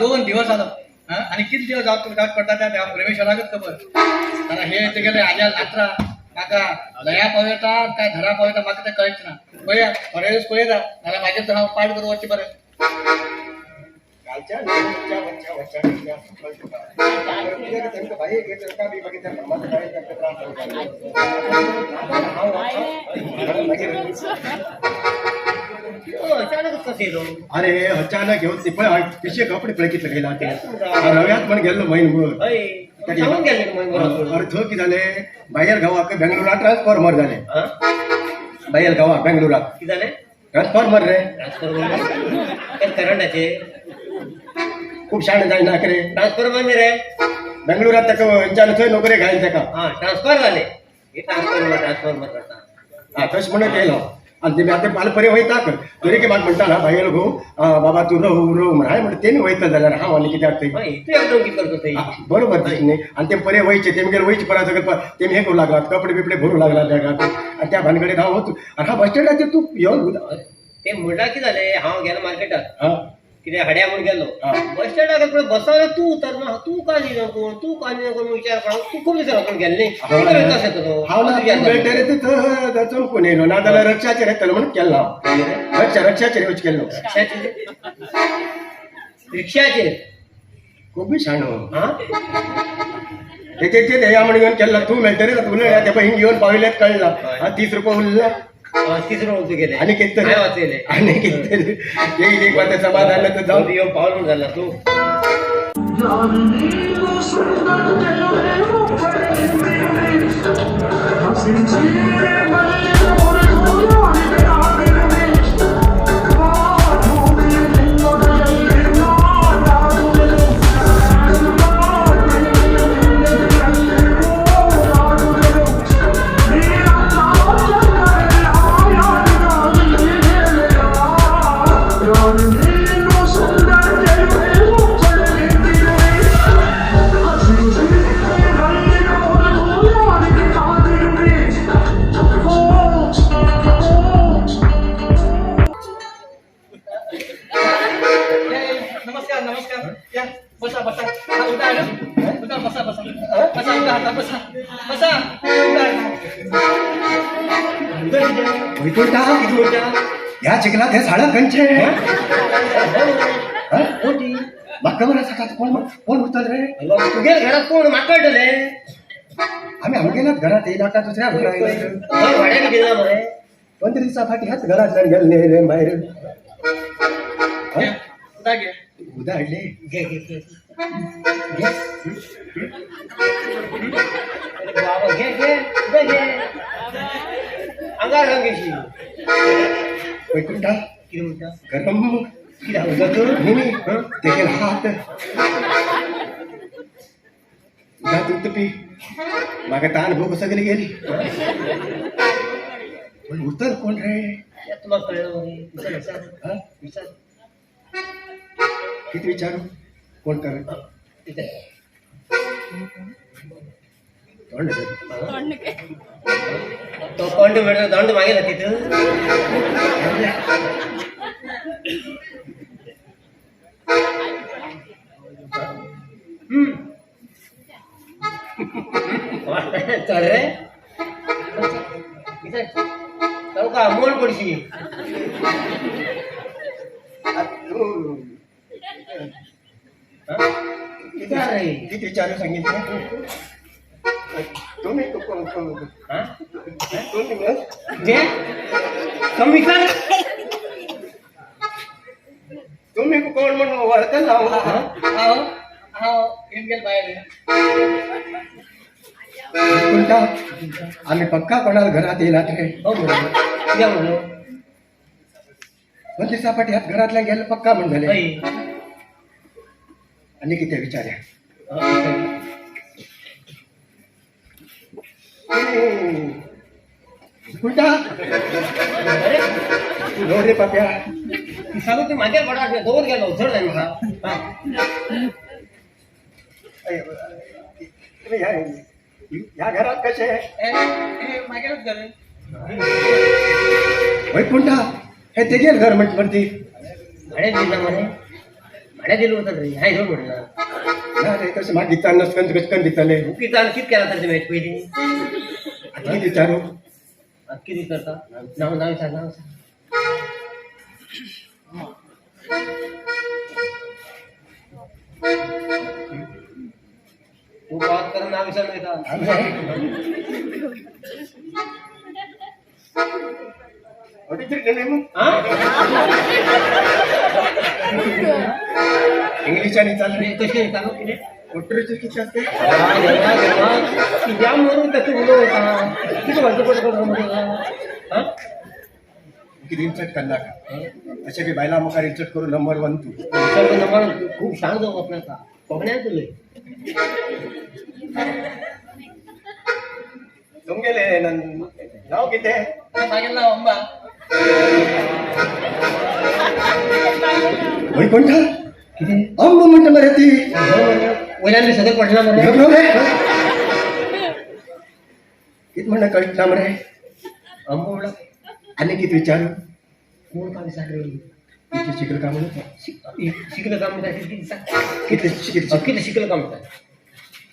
2 दिवस जालो. आनी कितले दिवस जावचे जावचे पडटा त्या देवा परमेश्वराकच खबर. कारण हे तेगेले आज्या नात्रा म्हाका लया पावयता काय घरा पावयता म्हाका तें कळच ना. पळया थोडे दीस पळयता नाल्यार म्हाजेर तर हांव पाठ करून वचचें बरें. घालच्या वच्च्या वच्च्या वच्च्या कित्याक तांकां भाई तांकां बी मागीर त्या मामाच्या बाई तांकां त्रास जावपाक मागीर अचानक कसं येलो? अरे अचानक येवन ती पळय पिशे कपडे पळय कितले घेयला ते रव्यात म्हण गेल्लो म्हयनभर. हय, सांगून गेले मग. अर्थ कितें जालें, भायर गांवाक बेंगलोराक ट्रान्सफॉर्मर जालें. भायर गांवाक बेंगलोराक कितें जालें? ट्रान्सफॉर्मर रे. ट्रान्सफॉर्मर करंटाचे? खूब शाणे जायना रे. ट्रान्सफॉर्मर रे. बेंगलोरात ताका खंयच्यान थंय नोकरी घायल ताका. हा, ट्रान्सफर जाले हे ट्रान्सफॉर्मर ट्रान्सफॉर्मर करता. हा, तशें म्हणून येयलो आनी तेमी आतां पालपरे वयताक तरी की म्हाका म्हणटा भायर घोव बाबा तूं रोव रोव म्हण. हांवें म्हणलें तेमी वयता जाल्यार हांव आनी कित्याक थंय. हय, तूं एकदम कितें करता थंय? बरोबर तशें न्ही. आनी ते परे वयचे तेमगेर वयचे परत सगळे तेमी हें करूं लागलात, कपडे बिपडे भरूं लागला बॅगात. आनी त्या भानगडीत हांव वचूं आनी हांव बस स्टँडाचेर तूं येवन. ते म्हणटा कितें जालें, हांव गेलो मार्केटात हां कितें हाड्या म्हूण गेलो बस स्टँडार पळय बसावले तूं उतरना, तूं का न्ही कोण, तूं का न्ही कोण विचार करून तूं खूब दिसां कोण गेल्ले कशें येतलो? हांव ना मेळटले थंय चमकून येयलो ना जाल्यार रक्षाचेर येतलो म्हणून केल्लो हांव. रक्षा रक्षाचेर येवचें केल्लो. रिक्षाचेर खूब शाणो. हा, तेचेर हेया म्हण घेवन केल्लो तूं मेळटले उलयल्या ते पळय हिंग येवन पाविल्लेच कळ्ळा. 30 रुपया उरला. 30 रुपया गेले आनी कितें तरी वाचयले. आनी कितें तरी येईल एक वाटे समाधान तर जावन येवन पावल म्हूण जाला तूं. नमस्कार नमस्कार, या बसा बसा. हा, उदा आहे ना? उदा बसा बसा बसा उदा आता बसा बसा उदा आहे. वैकुंठा ह्या चिखलात हे झाडां खंयचे? म्हाका खबर आसा कोण कोण उरतले रे. तुगेल्या घरात कोण म्हाका कळटलें. आमी आमगेल्याच घरात येयला काय दुसऱ्या घरात येयला? भाड्याक दिला मरे. 15 दिसां फाटीं ह्याच घरांतल्यान गेल्ले रे भायर. उदा घे. उदा हाडले. घे घे घे घे बाबा, घे घे उदा घे. आंगार घालून घेशी. वैकुंठा कितें म्हणटा? गरम. कितें उदक? न्ही, तेगेल हात उदा तूं पी. म्हाका तान भूक सगळी गेली. पण उतर कोण रे? तुला कळलं मरे, विचार विचार. हा? विचार. किती विचारू कोण कर? विचार. तोंड. तो कोंड मेळतो दंड मागेला तिथं. चल रे, चौका मोल पडशी. विचार रे. किती विचारू सांगितलं तुम्ही? तुम्ही जे कमी विचार. तुम्ही कोण म्हणून वळखल हांव. हांव हांव येवन गेले भायर. वैकुंठा आम्ही पक्का कोणाला घरात येयलात रे. हो बरोबर, कित्याक म्हणलो? 2 दिसां फाटीं ह्याच घरांतल्यान गेले पक्का म्हण जालें. हय. आनी कितें विचारया? वैकुंठा अरे तूं न्हय रे पाप्या. सांगू ती माझ्या पडा दवर गेलो चड जाय म्हाका. तुम्ही ह्या घरात कशे? मागेलच घर. वैकुंठा हे तेगेल घर म्हण ती. भाड्यान दिला मरे. भाड्या दिलो होतं रे हाय घेऊन म्हटलं ना रे तशें म्हाका विचार नसकन कशें करून दितले किती कित केला तर मॅच पहिली आतां कितें विचारू आता किती करता नाव नाव सांग नाव सांग तू बात कर नाव विचार येता इंग्लिशान चालले कशी चालू किती ऑटोरिक्षा किती असते कित्या मरून तसं उलो होता किती वाजता पडत हा किती इन्सर्ट करणार का अशें बी बायलां मुखार इन्सर्ट करून नंबर 1 तूं नंबर खूप सांग जाऊ आपल्याला कोकण्या तुले तुमगेले नाव कितें मागेल ना अंबा वैकुंठ कितें अंब म्हणटा मरे ती वयल्यान बी सगळें पडला मरे घबरो रे कित म्हणणं कळटा मरे अंब म्हणला आनी कितें विचारू कोण काय विचार रे कितें शिकल का म्हणून शिकलं का म्हणता कितें शिकल कितें शिकलं का म्हणता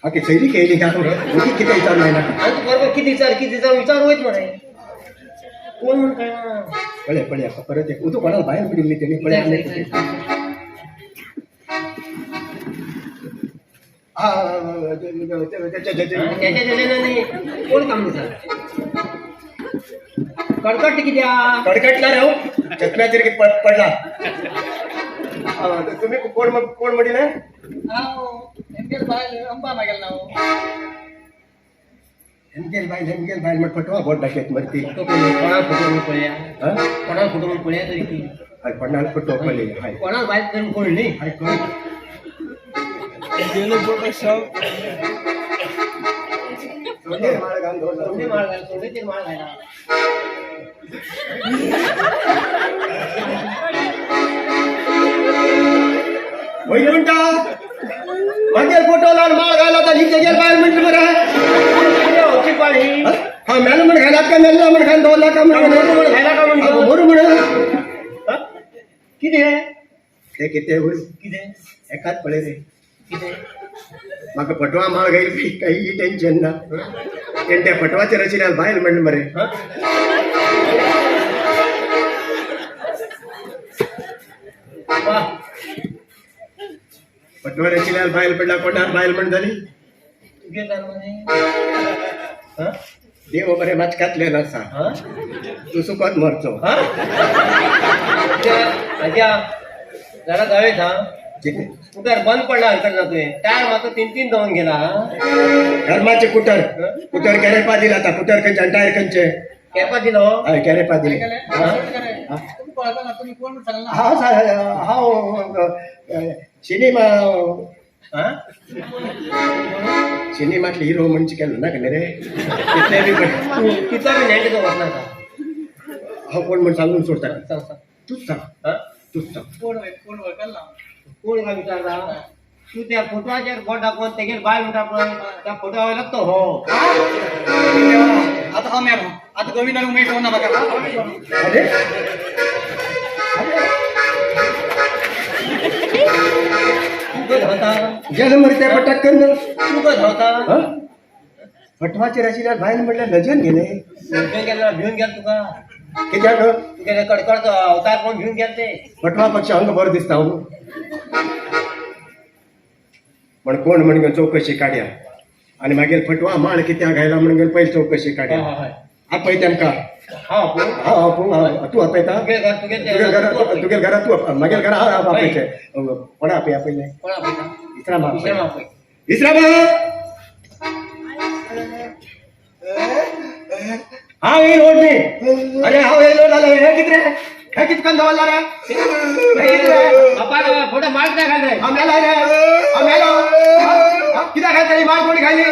हा की सैरी केली का कितें कितें विचारू जायना आणि तू बरोबर किती विचार किती विचार विचार होईत मरे कोण म्हणून कळना पळय पळय परत एक उदक कोणाला भायर पडिल्ली तेणी पळय आनी हा त्याच्या त्याच्या त्याच्या नाही कोण काम विचार कडकट कित्या कडकटला रे हो चकम्याचेर कित पडला तुम्ही कोण कोण म्हणले एमगेल बायल अंबा मागेल नाव हेमगेल बायल हेमगेल बायल म्हण फटवा बोट दाखयत मरे ती फोटो कोणा फोटो म्हणून पळया हा कोणा फोटो म्हणून पळया तरी ती हय कोणाला फोटो पळय हय कोणा बायल तरी कोण न्ही हय कोण सोंडेर माळ घालून दवरला. सोंडे माळ घाल सोंडेचेर माळ घाला वैकुंठ मागेल फोटो लावून माळ घाला तर ही तेगेल बायल म्हणली बरं होती पाळी हा मेलो म्हण घालात का मेल्ला म्हण घालून दवरला का म्हण मोरू म्हण घायला का म्हणतो मोरू म्हण कितें ते कितें होय कितें एकाच पळय रे कितें म्हाका फटवा माळ घायली काही टेन्शन ना तेणे त्या फटवाचेर आशिल्ल्या बायल म्हणलें मरे वा फटवार आशिल्ल्या बायल पडला कोणार बायल म्हण जाली तुगे जाल मरे देव बरें मातशें आसा तूं सुकोत मरचो आज्या जरा जावे हा कितें कुटर बंद पडला हरकत ना तुवें टायर मात्र तीन तीन जावन गेला धर्माचे कुटर कुटर कॅरेपा दिला आता कुटर खंयचे आनी टायर खंयचे केपा दिलो हय कॅरेपा दिले तुम्ही कळता ना तुम्ही कोण सांगला हा हांव सिनेमा सिनेमातले हिरो म्हणजे केलो ना कने रे तितले बी तितलो बी नेण्टे तो वचनाका हांव कोण म्हण सांगून सोडता सांग सांग तूच सांग तूच सांग कोण कोण वळखला कोण काय विचारता तू त्या फोटवाचेर बोट दाखोवन तेगेर बायल म्हणटा पळय त्या फोटवा वयलो तो हो आता हा मॅम आता गोविंद आणि उमेश ना बघा अरे तू खंय धांवता गेलो मरे त्या पटकन तू खंय धांवता फटवाचेर आशिल्ल्या बायल म्हटल्यार नजर गेले भिवन गेलो भिवन गेलो तुका कित्याक तुगे कडकडचो अवतार कोण भिवन गेले ते फटवा पक्ष अंग बरो दिसता हो पण कोण म्हण घेवन चौकशी काड्या आनी मागीर फटवा माळ कित्याक घायला म्हण घेवन पयली चौकशी काड्या आपय तेमकां हांव आपूण हांव आपूण हांव तूं आपयता तुगे घर तुगे तुगे घरा तूं मागीर घरा हांव आपयचें कोणा आपय आपयलें कोण आपयता इस्राम इस्राम आपय इस्राम हांव येयल ओडणी अरे हांव येयलो जाल्यार हें कितें रे हें कितें करून दवरला रे हें कितें रे बापा फोटो मार कित्याक घाल रे हांव मेलो रे हांव मेलो कित्याक घालतली मार कोणी घाली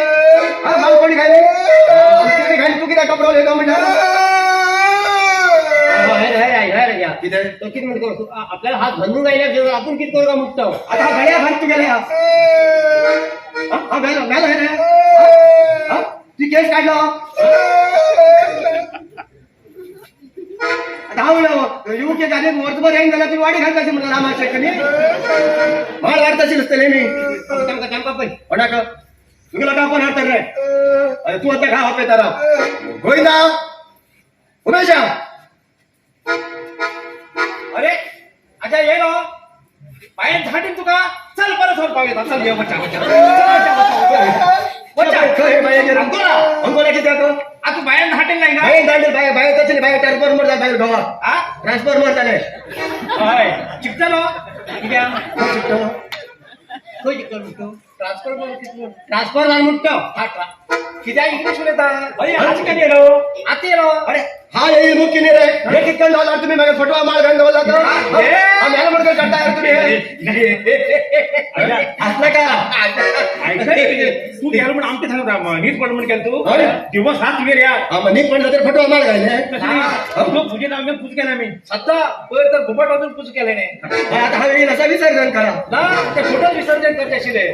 मार कोणी घाली कोणी घाली तूं कित्याक कपडो उलयता म्हणटा कितें तो कितें म्हणटा करू आपल्याला हात बांदून गायल्या आपण कितें करू का मुक्त आतां गळ्या घाल तुगेल्या हांव मेलो मेलो रे तूं केस काडलो आतां हांव युवके गाडयेक वर्सभर येयन जाल्यार तुमी वाडी घालता म्हणून रामाशेक न्ही माळ वाडता आसतले न्ही. तांकां तांकां पळय. कोणाक तुगेलो का कोण हाडटा रे? अरे तूं आतां घा आपयता राव. गोविंदा, उमेशा. अरे अच्छा ये नो पायन धाटीन तुका. चल परत चल पावयता. चल ये बच्चा बच्चा बच्चा बच्चा. खंय बाये? अंकोला. अंकोला कित्याक? आ तू बायन धाटीन नाही ना? बाये धाडली बाये बाये तसली बाये ट्रान्सफॉर्मर जाले बायल घोवा. आ ट्रान्सफॉर्मर जाले. हय चिकतलो कित्याक? खंय शिकतलो म्हणटा? ट्रान्सफर कितलो? ट्रान्सफर जाल म्हणटा. हा कित्याक इंग्लीश उलयता? अरे आज केन्ना येयलो? आतां येयलो. अरे हा येईल मुख्य नाही रे. हे कितकं डॉलर तुम्ही मागे फटवा माळ घालून दवरला तर हा मेला म्हणून करता यार तुम्ही हे. हसला का? तू गेलो म्हणून आमचे सांगता नीट पड म्हणून केलं तू अरे. दिवस रात तुगेर यार. हा मग नीट पडलं तर फटवा माळ घालले. लोक पूजेत आम्ही पूज केला आम्ही. सध्या पयर तर घुबट वाजून पूज केले नाही. आता हा येईल असा विसर्जन करा. ना ते फोटो विसर्जन करते आशिल्ले.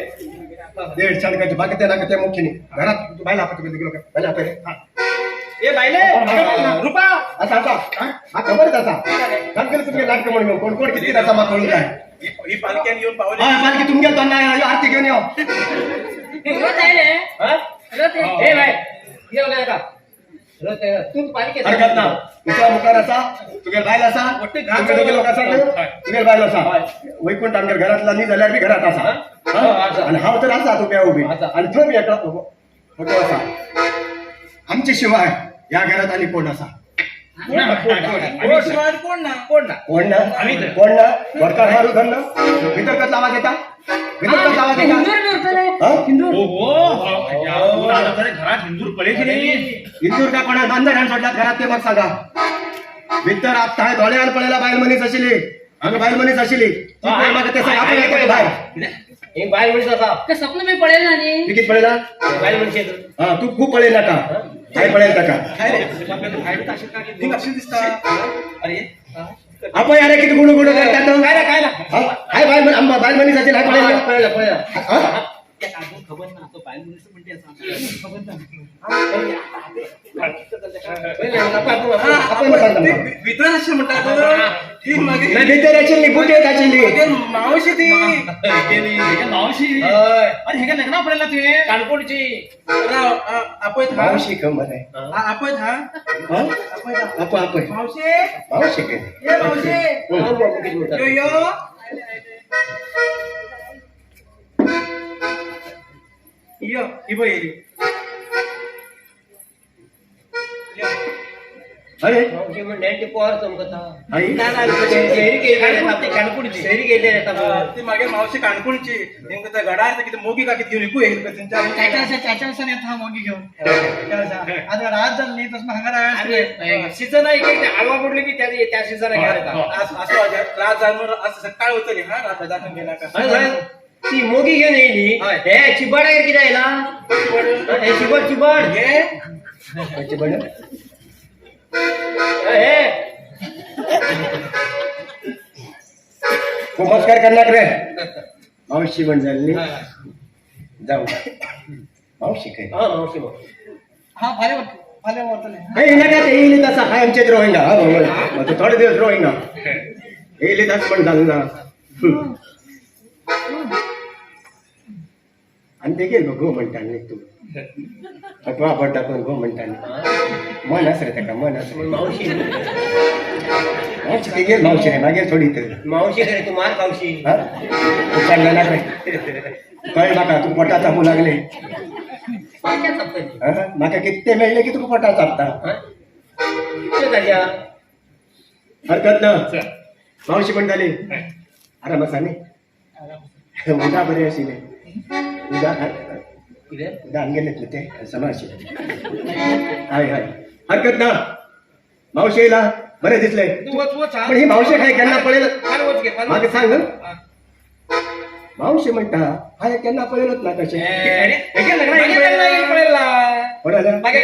देड छान करायचे बाकी ते नाका ते मुख्य नाही घरात बायला आपण तुम्ही गेलो का बायला आपण. ए बायले रुपा. असा असा हा खबर असा काम केलं तुमचे नाटक म्हणून कोण कोण किती असा मग कळून काय. ही पालखी आणि येऊन पावली. हा पालखी तुमच्या तोंडा आरती घेऊन येऊ. रथ आहे रे. हा? रथ आहे. ए बाय येऊ नका. रथ आहे. तू पालखी हरकत ना तुझ्या मुखार असा तुगे बायल असा वट्टे घाण तुमचे दोघे लोक असा तुगे बायल असा वैकुंठ आमच्या घरातला नी जाल्यार बी घरात असा. हा, आणि हांव तर असा तुप्या उभी आणि थंय बी एकलो फोटो असा. आमचे शिवाय या घरात आणि कोण असा? कोण ना? कोण ना? कोण ना? कोण ना? कोण ना? वरकार हारू धन्न भितर कसला आवाज येता? भितर कसला आवाज येता? हा? हो हो घरात हिंदूर पडेल की नाही? इंदूर का कोणा मांजर हाण सोडल्यात घरात ते मग सांगा. भितर आता हाय दोळ्यान पळयला बायल मनीस आशिल्ली. हांगा बायल मनीस आशिल्ली ती पळय म्हाका ते सांग. आपण येता भायर. हे बायल मनीस आसा. ते स्वप्न मी पळयला न्ही. तू किती पळयला? बायल मनीस येतो. हा तू खूप पळेल नाका काय पळेल ताका. अरे आपण अरे किती गुडू गुडू करतात. काय ना काय ना? हा? हाय बायल आंबा बायल मनीस असेल हाय पळेल. पळयला पळयला. हा? अजून खबर ना तो बायल मनीस म्हणते असं खबर ना. आपण मग सांगता मला. भितर अशें म्हणटा ती मागीर नाही भितर आशिल्ली बुटेत आशिल्ली. मावशी ती. मावशी. हय. अरे हेका लग्न पडला तुवें? काणकोणची. राव आपयत हा. मावशी खबर आहे. आपयत हा. हा? आपयत हा. आपण आपण मावशे. मावशी काय? ये मावशे. यो यो. यो ही पळय येयली. अरे मावशी म्हण नेणटी पोर चमकता. आई ना ना शहरी केल्ले. काणकोणची. शहरी केल्ले येता. ती मागे मावशी काणकोणची नेमकं त्या गडार कितें मोगी काकीत घेऊन विकू येईल तेंच्या. चाचा वर्षांनी येता मोगी घेऊन. आता रात जाली न्ही तसं हांगा राव सीझन आहे की आलवा पडली की त्या त्या सीझन आहे. असो रात जाल म्हणून असं सकाळ वतली हा रात दाखवून गेला का. ती मोगी घेऊन येयली. हय. हे चिबाडागेर कितें आयला? हे चिबड चिबड. हे खंयची बण? हे नमस्कार करणार रे मावशी म्हण झाली जाऊ मावशी काय? हा मावशी मावशी. हा फाल्यां फाल्यां व्हरतले. हे नका ते येईल तसा हाय आमचे ड्रॉइंग हा भाऊ थोडे दिवस ड्रॉइंग येईल तसं पण झालं ना. आणि ते गेलो गो म्हणता न्ही तू फटवा पडटा पण गो म्हणता न्ही मन आस रे ताका मन आस रे. मावशी. मावशी ते गेल मावशी रे मागीर थोडी तर. मावशी खरे तू मार खावशी. हा तू चालला ना रे कळ म्हाका तू पोटा चापूं लागले. काय चापतली? हा म्हाका कितते मेळ्ळे की तुका पोटा चापता. कितले ताज्या? हरकत ना मावशी म्हणटाली आराम आसा न्ही उदा बरें आशिल्लें उदा. कितें? उदा आमगेलें न्हू तें समा आशिल्लें. हय हय हरकत ना मावशी येयला बरें दिसलें. तू वच वच हा. पण ही मावशी काय केन्ना पळयलं फाल्यां वच गे फाल्यां. म्हाका सांग मावशी म्हणटा हांवें केन्ना पळयलोच ना कशें. हेगे लग्न मागीर लग्न येईल पळयला. पळयला मागीर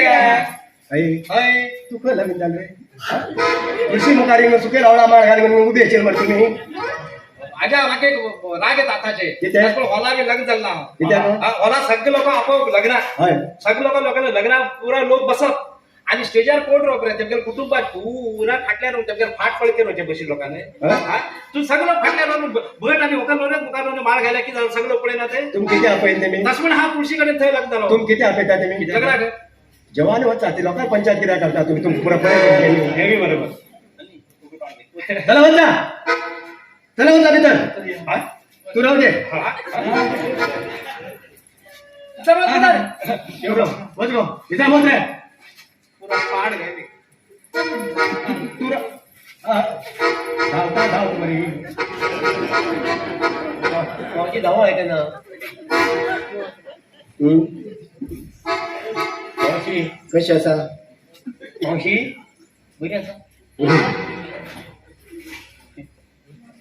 हय हय. तू खंय लग्न जालें रे? तुळशी मुखार हिंगा सुके रावळा माळ घालून उबी येशील मरे तुमी. आजा म्हाका एक राग येता आतांचे. कितें? पण हॉला बी लग्न जाल्ला. कितें? हॉला सगळे लोक आपोआप लग्नाक हय सगळे लोक लोकांना लग्नाक पुरा लोक बसत आणि स्टेजार कोण रोप रे तेमगेले कुटुंबात पुरा फाटल्यान तेमगेले फाट पळते न्हू ते बशी लोकांनी. तू सगळं फाटल्यान भट आणि वकाल न्हू मुखार न्हू माळ घाल्या की सगळं पळयना ते. तुम किती आपयत मी? तशें म्हण हा तुळशी कडेन थंय लग्न जालो. तुम किती आपयता ते मी? लग्नाक जवान वचा ते लोकांक पंचायत कित्याक करता तुम्ही? तुम पुरा पळय. हे बी बरोबर. चला वचा, चला वचा भितर. तू राहू दे. चला भितर. एवढं वच गो इथं मत रे. पुरा पाड घाली. तू धावता धाव मरी. मावशी धाव आहे ना. मावशी कशी आसा? मावशी बरी आसा.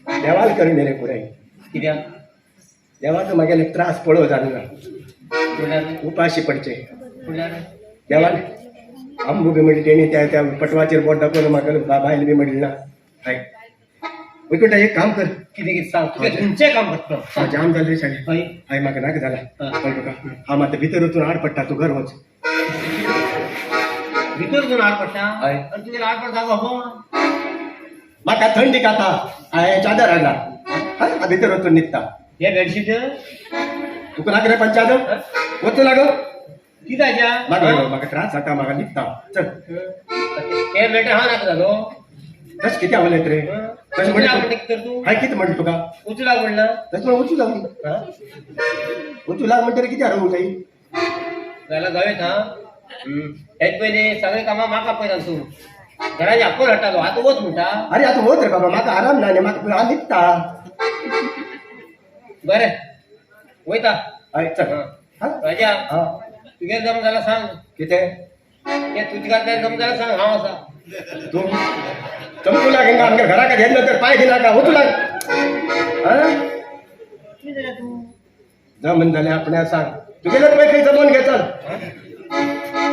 देवाल करून रे पुराय. कित्याक? देवाचो मागेले त्रास पळोव जालो ना. म्हणल्यार? उपाशी पडचे. म्हणल्यार? देवान आंबू बी म्हणली तेणी त्या त्या पटवाचेर बोट दाखोवन म्हाका बायल बी म्हणली ना. हय वैकुंठ एक काम कर. कितें कितें सांग, तुका खंयचें काम पडटा? जाम जाले शाळे. हय. हय म्हाका नाका जाला. कळ्ळें तुका? हांव आतां भितर वचून आड पडटा, तूं घर वच. भितर वचून आड पडटा? हय. आनी तुगेलो आड पडटा जागो हो? म्हाका थंडी खाता हांवें चादर हाडला. हय हांव भितर वचून न्हिदता. हे बेडशीट तुका नाका रे पंचायत? वचूं लागो. कित्याच्या? म्हाका म्हाका त्रास जाता, म्हाका न्हिदता. चल. हे मेळटा हांव नाका जालो. तशें कितें आवडलें रे? तशें उचला म्हणलें म्हणटा तर तूं? हांवें कितें म्हणलें तुका? उचला म्हणला. तशें म्हणून वचूं लागली. वचूं लाग म्हणटकीर कितें हाडूं जाय? जाल्यार जावं हा. हेच पयलीं सगळीं कामां म्हाका पयता तूं. घराचे आपूण हाडटालो, आतां वच म्हणटा. अरे आतां वच रे बाबा, म्हाका आराम ना न्ही, म्हाका हांव न्हिदता. बरें वयता. हय चल. राजा हा तुगेलें जम जाल्यार सांग. कितें? तें तुजें जम जाल्यार सांग, हांव आसा. तूं चमकू लाग हिंगा आमच्या घराक घेतलं तर पाय घेनाका, वचूं लाग. कितें जालें तूं? जमन जालें आपल्या सांग. तुगेलें पळय खंय जमोवन घे चल.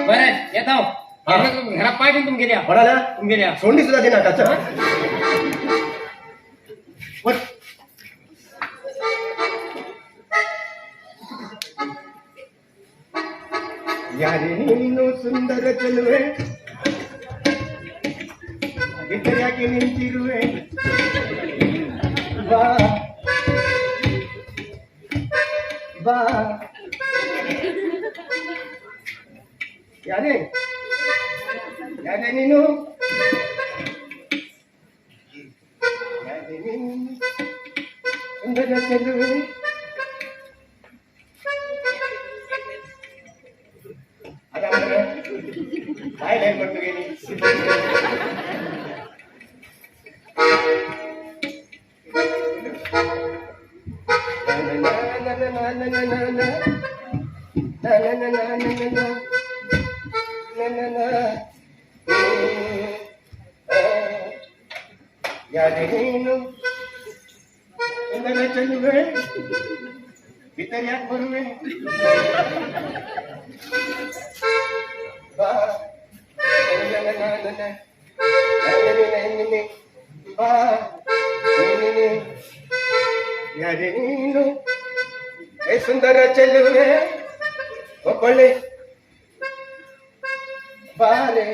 बरें येता हांव. घरा पाय दिवन तुमगेल्या. कोणाल्या? तुमगेल्या. सोंडी सुद्धा दिनाका. चल वच. यारे नीनो सुंदर चलवे वितर्याके निंतिरुवे वा वा. यारे यारे नीनो यारे नीनो सुंदर चलवे. काय नाही म्हणतो गेली. भितर याक बरुवे बा सुंदर चलवे ಒಬ್ಬಳೆ ಬಾರೆ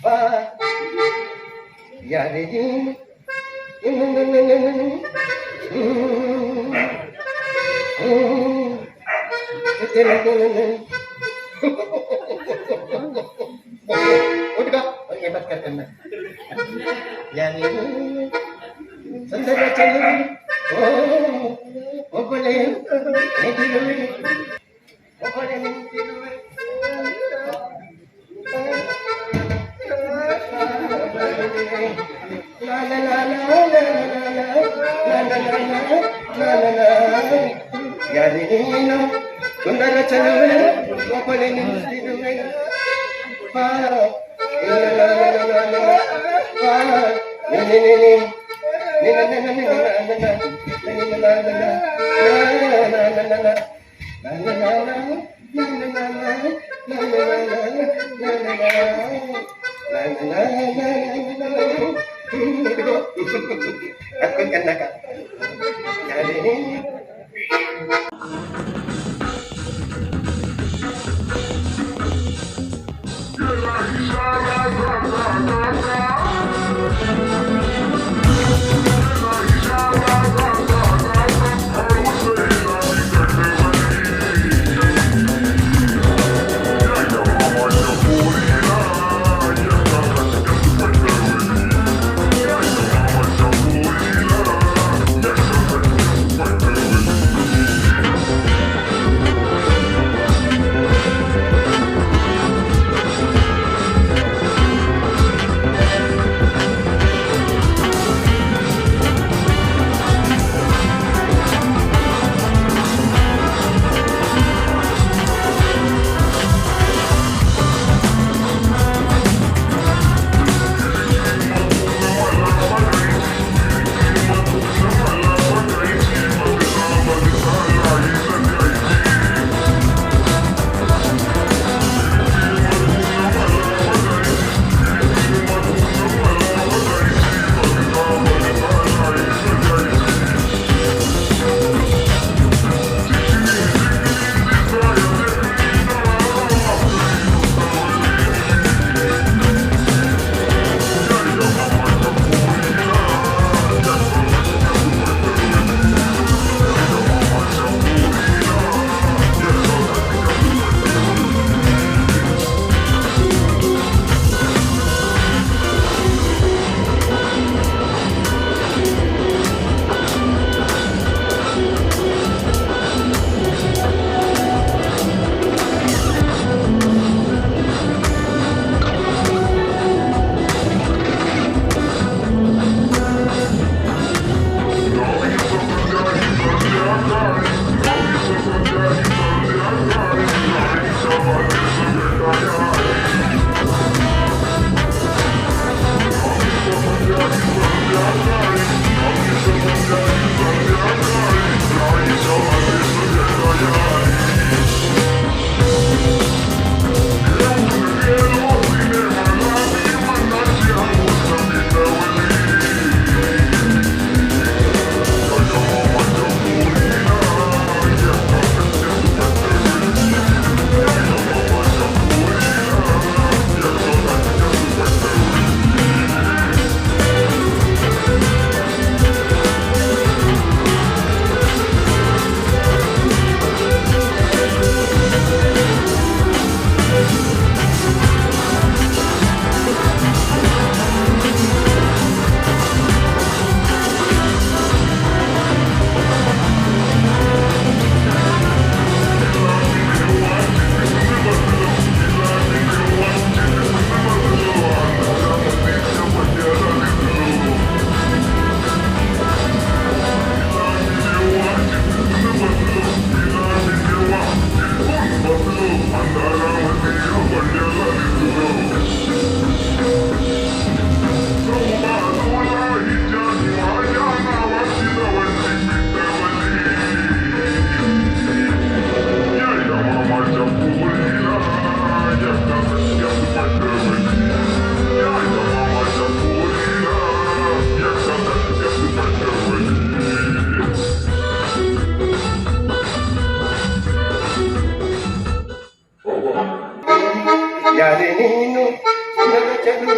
ಬಾ ಯಾರೇ ನೀನು उठ का ये मत कर करना यानी सुंदर चलवे ओ ಒಬ್ಬಳೆ ನಿಂತಿರುವೆ ಒಬ್ಬಳೆ ನಿಂತಿರುವೆ ಲಾ ಲಾ ಲಾ ಲಾ ಲಾ ಲಾ ಲಾ ಲಾ ಲಾ ಲಾ. ಯಾರೇ ನೀನು ಸುಂದರ ಚಲುವೆ ಒಬ್ಬಳೆ ನಿಂತಿರುವೆ ಬಾ ಲಾ ಲಾ ಲಾ ಲಾ ಬಾ ನಿ ನಿ ನಿ ನಿ ನಿ ನಿ ನಿ ನಿ ನಿ ನಿ ಲ ला.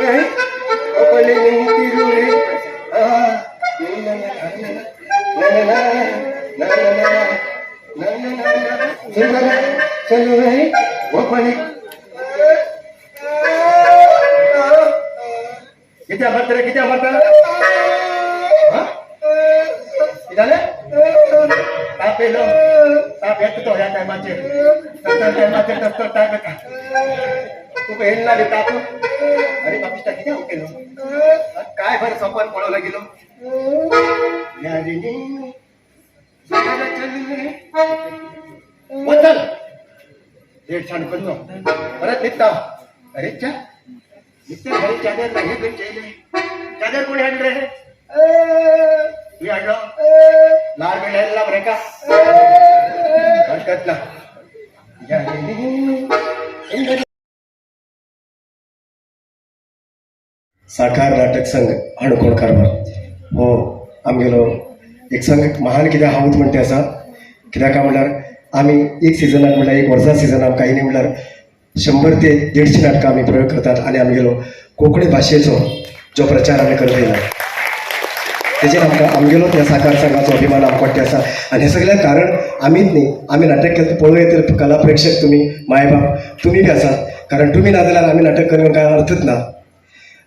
चलुवे ओपले तिरुवे सुंदर चलुवे ओपले. किती अमरत रे, किती अमरत? किती झालं? ताप येलो, ताप येतो तो ह्या टायमाचेर, तसं टायमाचेर तसो ताप येता. तुका येयल ना रे ताप? अरे बापिश्टा कितें हांव केलो? काय बरं सोपान पळोवला गेलो. वचल देड छान करतो परत निघता. अरे च्या निघता घरी चादर नाही खंयचे येयले? चादर कोणी हाडले रे? तुवें हाडलो? लाल बील हाडला मरे का? हरकत ना. साकार नाटक संघ हणकोण कारभार हो आमगेलो एक संघ महान कित्याक हांवूच म्हणटा आसा. कित्याक काय म्हणल्यार आमी एक सिजनाक म्हणल्यार एक वर्सा सिजनाक काही न्ही म्हणल्यार 100 ते 150 नाटकां आमी प्रयोग करतात आनी आमगेलो कोंकणी भाशेचो जो प्रचार आमी करत येयला तेजेर आमकां आमगेलो त्या साकार संघाचो अभिमान आमकां वाडटे आसा. आनी हें सगळें कारण आमीच न्ही, आमी नाटक केलें पळोवं येतले कला प्रेक्षक तुमी मायबाप तुमी बी आसात, कारण तुमी ना जाल्यार आमी नाटक करून कांय अर्थच ना.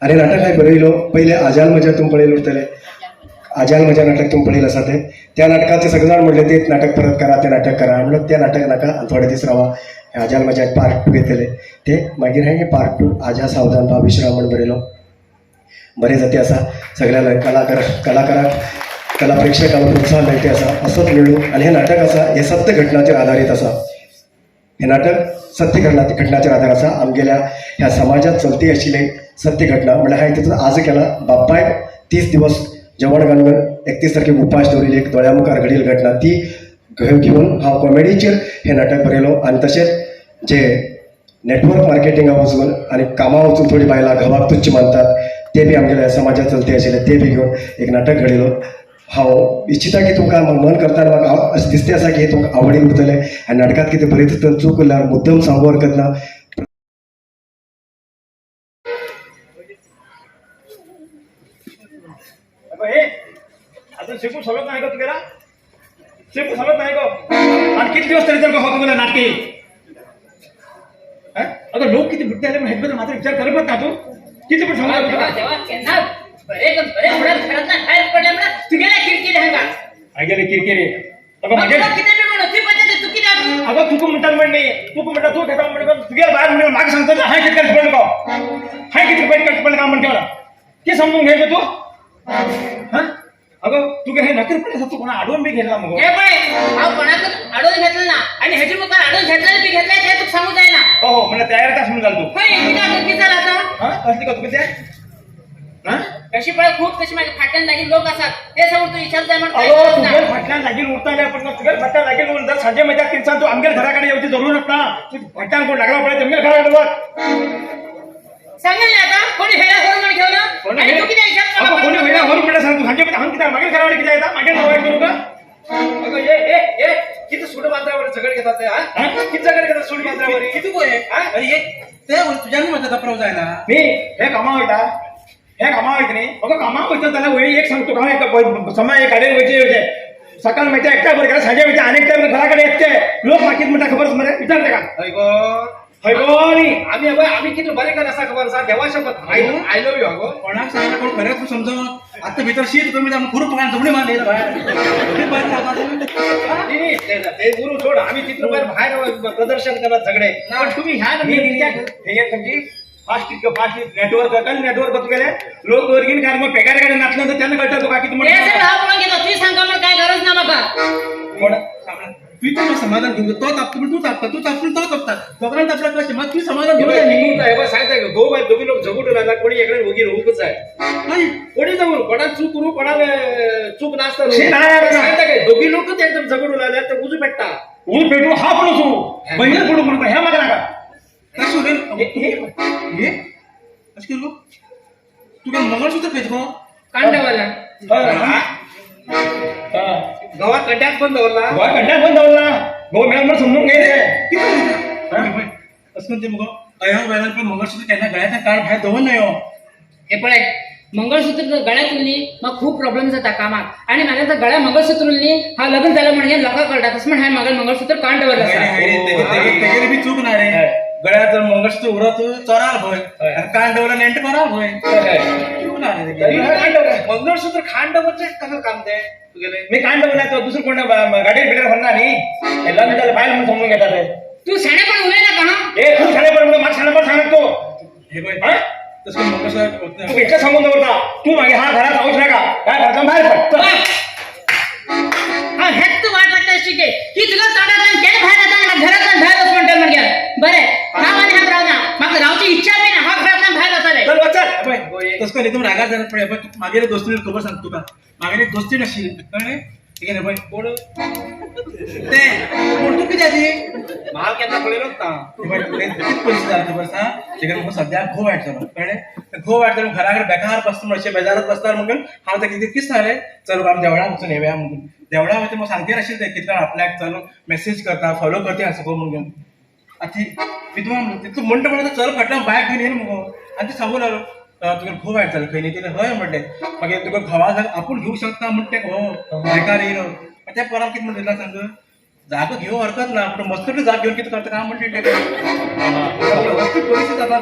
आनी नाटक हांवें बरयलो पयलें आजाल मजा तुमी पळयलें उरतलें, आजाल मजा नाटक तुमी पळयलें आसा तें, त्या नाटकाचें सगळे जाण म्हणलें तेच नाटक परत करा, तें नाटक करा. म्हणलं तें नाटक नाका आनी थोडे दीस रावा, हें आजाल मजा पार्ट 2 येतलें. तें मागीर हांवें पार्ट 2 आजा सावधान बा विश्राम म्हण बरयलो. बरें जाती आसा सगळ्या कलाकाराक कला प्रेक्षकांक प्रोत्साहन मेळटे आसा असोच मेळूं. आनी हें नाटक आसा हें सत्य घटनाचेर आदारीत आसा. हें नाटक सत्य घटनाचेर आदार आसा. आमगेल्या ह्या समाजांत चलती आशिल्ली सत्य घटना म्हणल्यार हांवें तितून आज केला. बापायक 30 दिवस जेवण घालून 31 तारखेक उपास दवरिल्ली एक दोळ्या मुखार घडिल्ली घटना ती घेवन हांव कॉमेडीचेर हें नाटक बरयलो. आनी तशेंच जे नेटवर्क मार्केटिंगा वचून आनी कामां वचून थोडी बायलां घोवाक तुच्छ मानतात ते बी आमगेल्या समाजांत चलती आशिल्ले ते बी घेवन एक नाटक घडयलो. हांव इच्छिता की तुमकां मन करतना म्हाका अशें दिसते आसा की तुमकां आवडीन उरतलें आनी नाटकांत कितें बरयता तर चूक उरल्यार मुद्दम सांगू हरकत ना. हे अजून शिकून समजत नाही का तुला? शिकून समजत नाही का? आणि किती दिवस तरी जर हो तुला नाटकी? अगं लोक किती बुद्धी आले पण ह्याच्याबद्दल मात्र विचार करत ना तू. किती पण सांगू तेव्हा केन्ना बरे बरे म्हणत घरातनं बाहेर पडले म्हणा तुगेल्या किरकिरी हांगा गेले किरकिरी. अगं मग मागे तुका कितें बी म्हणू ती पद्दत चुकी दाखव. अगं तुका म्हणतात म्हण नाही, तुका म्हणतात तू घेता म्हण तुगेल्या बाहेर म्हणून मागे सांगतो हाय किती खर्च पडलं का, हाय किती रुपये खर्च पडलं का म्हणते मला ते समजून घे तू. हा अगं तुका हे नोकरी पण तू कोणा अडवून बी घेतला मग हे पळय हांव कोणाकूच अडोवन घेतलं ना आणि हेजे मुखार अडोवन घेतलं बी घेतलं ते तुका सांगू जायना. हो हो म्हणजे तयार तास म्हणून झालं तू. खंय कित्याक कितें जालां आतां? हा कसली का तुका ते? हा कशी पळय खूब तशी माझ्या फाटल्यान लागीं लोक आसात ते सांगून तू विचार जाय म्हण अगं तुगेर फाटल्यान लागीं उरताले पण तुगेर फाटल्यान लागीं उरून जर सांजे म्हज्या तिनसान तू आमगेर घराकडे येवची जरूर ना. तू फाटल्यान कोण लागला पळय तुमगेर घराकडे वच. सांगेल न्ही आतां कोणी हेळा करून म्हण घेवन आनी तूं कितें विचार अगं कोणी हेळा व्हरू म्हणल्यार सांग तू सांजे हांग कित्याक मागीर घराकडे कित्याक येता मागीर घरा करू का? अगं ये ए ए किती सूट बांद्रावर झगड घेतात ते, हा? किती झगड घेतात सूट बांद्रावर? किती गोय हा? अरे हे ते तुझ्यान म्हटलं कपराव जायना मी हे कामा वयता, हे कामा वयता न्ही. अगं कामा वयता जाल्यार वय एक सांगतो हांव समय एक गाडयेन वयचे येवचे सकाळ मेळटा एकट्या बरें घरा सांजे मेळटा आनी एकट्या घरा कडेन येते लोक मागीर म्हणटा खबर मरे विचार ताका. हय गो हय गो न्ही आम्ही अगं आम्ही किती बरे कर असा खबर आसा देवा शपथ I I love you अगो. कोणाक सांगना कोण खरें तूं समजून आतां भितर शीत कमी जावन खुरू पकान जमणी मारली भायर भायर नाही, नाही, ते उरू सोड आम्ही तिथून बाहेर बाहेर प्रदर्शन करत सगळे पण तुम्ही ह्या हे तुमची फास्ट फास्ट नेटवर्क कल नेटवर्क तुगेले लोक वर्गीन कारण मग पेगार गाडी नाचलं तर त्यांना कळतं तुका किती ते सगळं हांव पळोवन घेतो तुवें सांगता म्हण काय गरज ना म्हाका. कोण तूं तुका समाधान घेवन तो तापता पण तूं तापता, तूं तापता तो तापता दोगांनी तापला कशें मात तूं समाधान घेवन जाय न्ही. सांगता गो बाय दोघी लोक झगडून राहिला कोणी इकडे ओगी राहूकच आहे हय. कोणी जाऊ कोणाक चूक करू कोणाला चूक नासता शी, नाही, नाही, नाही. सांगता काय दोघी लोकच एकदम झगडून राहिल्या तर उजू पेटता ऊन पेटू हा पडू तू बहिणीच पडू म्हणून ह्या मागे नाका. कशें उलय हे अशें केलो तुका मंगळसूत्र खंय गो कांडवाला गवा खड्ड्यात पण दवरला गोवा खड्ड्यात पण दवरला गो मेळा म्हणून समजून घे कितें उलयता अशें करून ते मुगो अया बायलान पण मंगळसूत्र केन्ना गळ्यांतल्यान काड भायर दवर न्हय हो. हे पळय मंगळसूत्र जर गळ्यात उरली मग खूप प्रॉब्लेम जाता कामाक आणि म्हाज्या जर गळ्या मंगळसूत्र उरली हा लग्न जालें म्हणून लोकांक कळटा तशें म्हण हांवें म्हाका मंगळसूत्र काण दवरलें आसा. तेगेली बी चूक ना रे. गळ्यात जर मंगळसूत्र उरत चोराल भंय आणि कान दवरला नेंट करा भंय. चूक ना रे तेगेली. मंगळसूत्र खांड दवरचें कसं काम ते तुगेले? मी कान दवरला तो दुसरं कोण गाडयेर बिडेर व्हरना न्ही, हे लग्न जालें बायल म्हणून समजून घेता ते. तूं शाणेपण उलयनाका हा. ए तू शाणेपण म्हणून म्हाका शाणेपण सांगत तो. हे पळय हा? तसं करून मंगळसूत्र तू इतकं सांगून दवरता तू मागे हा घरात जाऊच नका, ह्या घरातून बाहेर पड. चल. हा हेच तूं वाट वाटता शिके की तुका तोंडांतल्यान केन्ना भायर येता आनी घरांतल्यान भायर वच म्हणटा मगे. बरें हांव आनी हांगा रावना, म्हाका रावची इच्छा बी ना, हांव घरांतल्यान भायर वतलें. चल वच चल. पळय तसं करून एकदम रागार जाणार पळय. पळय मागेले दोस्तीन खबर सांग तुका, मागेली दोस्ती नाशिल्ली कळ्ळें. तेगेले पळय कोण ते कोण तूं कित्याक ती म्हाल केन्ना पळयलोच ना. कितें परिस्थिती जाली खबर आसा तेगेले म्हाका सद्याक घोव वायट जालो कळ्ळें. घोव वायट जालो घरा कडेन बेकार बसता म्हणून अशें बेजारत बसता म्हणून हांव ताका कितें कितें सांगलें चल आमी देवळाक वचून येवया म्हणून. देवळाक वचून म्हाका सांगते आशिल्लें तें कितें आपल्याक चल मॅसेज करता फॉलो करता आसा गो म्हणून. आतां विद्वान म्हणटा तूं म्हणटा म्हणटा चल फाटल्यान बायक घेवन येयन मुगो. आनी ती सांगू लागलो तुका घोव वायट जालो खंय न्ही तिणें हय म्हणलें. मागीर तुका घोवा जाग आपूण घेवंक शकता म्हण तें घोव बायकार येयलो. त्या पोराक कितें म्हणटा सांग, जागो घेवंक हरकत ना पूण मस्तूट जाग घेवन कितें करता काय म्हणटा तें. परिस्थिती जाता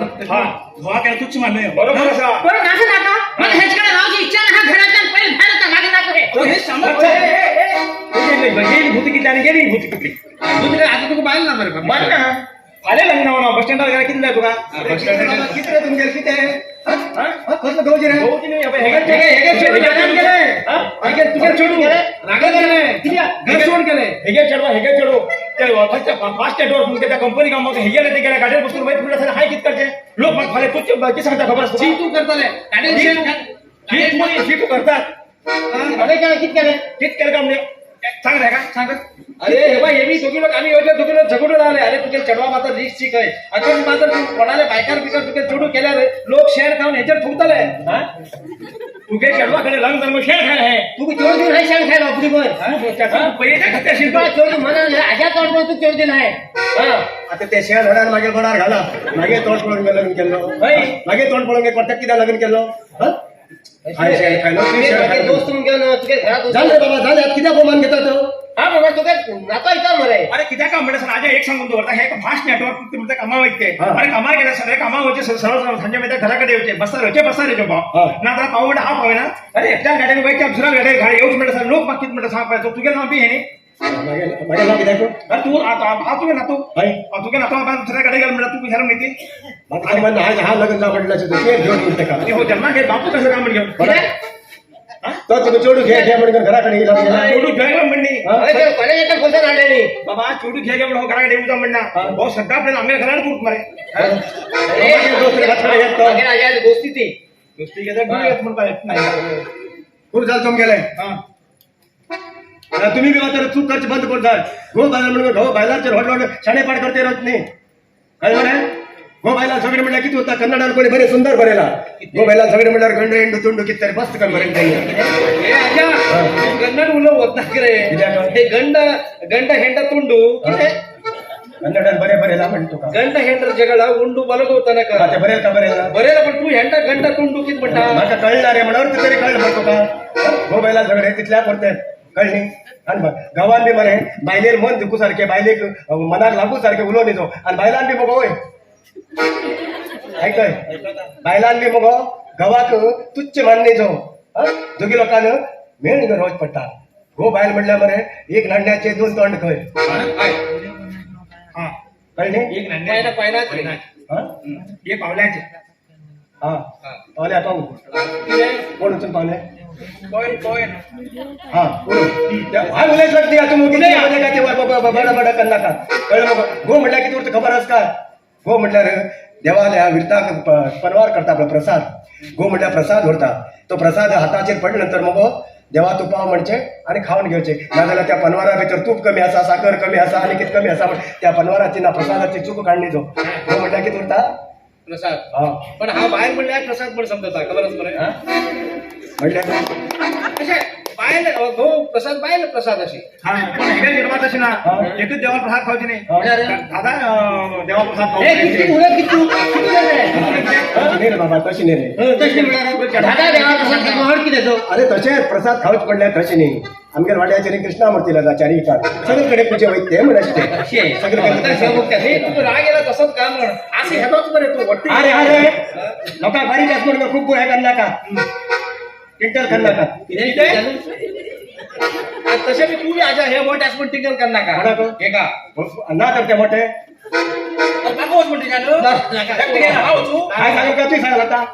घोवा केन्ना तुच्छ मानलें बरोबर आसा. बरं नाका नाका म्हाका हेच कडेन रावची इच्छा ना, हांव घरांतल्यान पयलीं भायर वता, म्हाका नाका हें. हे सामक गेली भूत कितली आणि गेली भूत कितली. आता तुका बायल ना मरे. बायल ना फाल्यां लग्न जावं ना बस स्टँडार गेल्यार कितें जाय तुका? कितें रे तुमगेलें कितें? हा? कसलो गवजी रे? गवजी न्ही, हेगे चेडूं रागान गेलें. हा? हेगे तुगे चेडूं रागान गेलें. कित्याक? घर सोडून गेलें. हेगे चेडवा हेगे चेडूं ते फास्ट नेटवर्क म्हणजे त्या कंपनी कामाक हेगे ते गेले गाडयेर बसून वयर फुडले हाय कितें करचें लोक म्हाका फाल्यां तुच्छ कितें सांगता खबर आसा शी तूं करतलें. शी तूं करतात. अरे काय कितें केलें? कितें केलें काय म्हणजे सांग रे का सांग. अरे हे बाय हे मी दोघी लोक आम्ही येवचे दोघी लोक झगडून आले. अरे तुगे चेडवा मात्र रिक्स शिकय अजून मात्र तू कोणाले बायकार बिकार तुगे चेडू केल्यार लोक शेण खावन हेचेर थुकतले. हा? तुगे चेडवा कडेन लग्न जावन शेण खायला हे तुका चेडूं दिवन हांवें शेण खायलो आपली भर. पयलीं खाते आशिल्लो तुका चेडूं मनान आज्या तोंड पळोवन तूं चेडूं दिलें हांवें. आता ते शेण हडान मागीर बोडार घाला, मागीर तोंड पळोवन लग्न केल्लो, मागीर तोंड पळोवन कोट्याक कित्याक लग्न केल्लो? हांवें शेण खायलो, तूं शेण खायलो. दोस्त घेवन तुगे घरात जालें बाबा जालें, आतां कित्याक अपमान घेता तो? हा बाबा तुका नातो येता मरे. अरे कित्याक काय म्हणटा सर आजा एक सांगून दवरता हे फास्ट नेटवर्क म्हणटा कामा वयते. अरे कामार गेले सगळे कामा वयचे सरळ सांजे मागीर घरा कडेन येवचे बसार येवचे बसार येवचे भाव ना जाल्यार पाव म्हणटा हांव पावना. अरे एकट्यान गाडयेन वयचे दुसऱ्या गाडयेन घरा येवच म्हणटा सर लोक म्हाका कितें म्हणटा सांग पळय तुगे नांव बी हें न्ही. मागीर नांव कित्याक? अरे तूं हांव तुगे नातू, हय. हांव तुगे नातू हांव दुसऱ्या गाडयेन गेलो म्हणटा तूं हेर न्ही. म्हाका समज ना हा लग्न जावं म्हणल्यार तूं घेवन म्हणटा का? आनी हो जन्माक हे बापूय कसो काय म्हण घेवन तो तुका चेडूं घे घे म्हणून घरा कडेन येयला तुगेल्या. चेडूं घेवन म्हण न्ही कॉलेजांतल्यान पयशे हाडले न्ही बाबा चेडूं घे घे म्हणून हो घरा कडेन येवचा म्हणना हो सद्दां आपल्याला आमगे घरान कूट मरे. दोस्त घरा कडेन येत तो. मागीर आज्या दोस्ती ती दोस्ती घेता गुण येत म्हणपाक येत नाही. खूब जालें तुमगेलें. तुम्ही बी मात्र चूक करची बंद करून जाय. घो बायलां म्हणून घो बायलांचेर व्हडलो व्हडलो शाणेपाड करते रावत न्ही. कळ्ळें मरे? घो बायलां सगळें म्हणल्यार कितें उरता? कन्नडान कोणी बरें सुंदर बरयला घो बायलां सगळें म्हणल्यार गंड हेंडू तुंडू कितें तरी मस्त करून बरयलें तेणी. हे आज्या गंडन उलोवंक वतना रे हे गंड गंड हेंड तुंडू कितें कन्नडान बरें बरयला म्हण तुका. गंड हेंड्र जगळ उंडू मलगो तनक ते बरयल का बरयला? बरयला पण तूं हेंडा गंड तुंडू कितें म्हणटा? म्हाका कळना रे म्हणून तरी कळ्ळें मरे तुका. घो बायलां सगळें तितल्या पुरतें कळ्ळें न्ही. आनी गांवान बी मरे बायलेर मन दुखू सारकें बायलेक मनाक लागू सारकें उलोवन न्ही आनी बायलान बी मगो वय आयकय बायलान बी मगो गांवाक तुच्छ मान्य जो दोगी लोकांक मेळ रोज पडटा. घो बायल म्हणल्यार मरे एक नाण्याचे दोन तोंड खंय. कळ्ळें न्ही? एक नाण्या पायना एक पावल्याचे. हा पावले पावू कोण वचून पावले? हा हांव उलयत लागती आतां मुगो कितें काय ते बडा बडा करनाका. कळ्ळें मगो? घो म्हणल्यार कितें उरता खबर आसा काय? घो म्हणल्यार देवाल्या विरताक पनवार करता आपलो प्रसाद. घो म्हणल्यार प्रसाद व्हरता, तो प्रसाद हाताचेर पडले नंतर मगो देवा तूं पाव म्हणचें आनी खावन घेवचें. नाजाल्यार त्या पनवारा भितर तूप कमी आसा, साकर कमी आसा आनी कितें कमी आसा म्हण त्या पनवाराची ना प्रसादाची चूक काडली जो. घो म्हणल्यार कितें उरता? प्रसाद. हा पण हा बायल म्हणल्यार प्रसाद म्हण समजता खबर आसा मरे? म्हणल्यार अशें बायल बायल घोव प्रसाद बायल प्रसाद अशी. हा, पण हेका निर्मात अशी ना एकच देवा प्रसाद खावचे नाही दादा, देवा प्रसाद ए, किती उलट किती किती झाले? तशी नाही रे बाबा, तशी नाही रे. तशी म्हणणार दादा देवा प्रसाद खावं किती तो? अरे तसे प्रसाद खाऊच पडले तसे नाही. आमगेर वाड्याचे कृष्णामूर्तीला चारी कार सगळीकडे पूजे वैते म्हणते. सगळीकडे. हे तुका राग येला तसंच काम म्हण असं हेतोच बरे तू वट्टी. अरे अरे लोका बारीक असं म्हणून खूप हे करणार का टिंटल करणार का? तसे बी तू बी आजा हे मोठे असं टिंगल करणार का? कोणाक? हे का? ना तर ते मोठे. अरे मागं वच म्हणते का नु? एकटं गेला, हा वचू. काय सांगू का तू सांगाल आता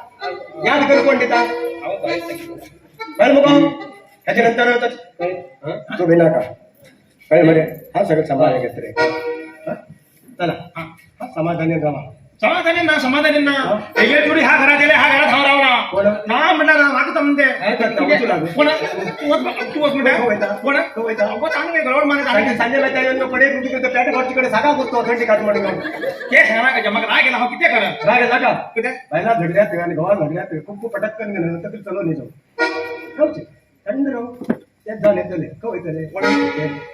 याद करू कोण देता? अहो, बाई, सांगितलं. कळ मग त्याच्यानंतर तू भिना का कळ म्हणे हा सगळं सांभाळायला घेत रे. हा? चला हा समाधानी राहा. समाधानी ना, समाधानी ना. हेगे थोडी हा घरात गेले, हा घरात हाव राव कोण? ना ना म्हणणार मागं समजते. वचू लागू. कोण? तू वच, तू वच म्हणते. हो वैता. कोण? हो वैता. अगो, चांगलं आहे, गडबड मारत सांजे आहे. सांजे माहिती आहे, पडे कुठे पॅट तिकडे सागा करतो थंडी काट म्हणून. ते सांगा का मग राग गेला हो किती करा? राग येला का? किती? बायला झडल्यात आणि गव्हा झडल्यात खूप खूप पटक करून गेलं नंतर चलो नाही जाऊ खाऊचे थंड राहू त्यात जाऊन येतले खाऊ येतले.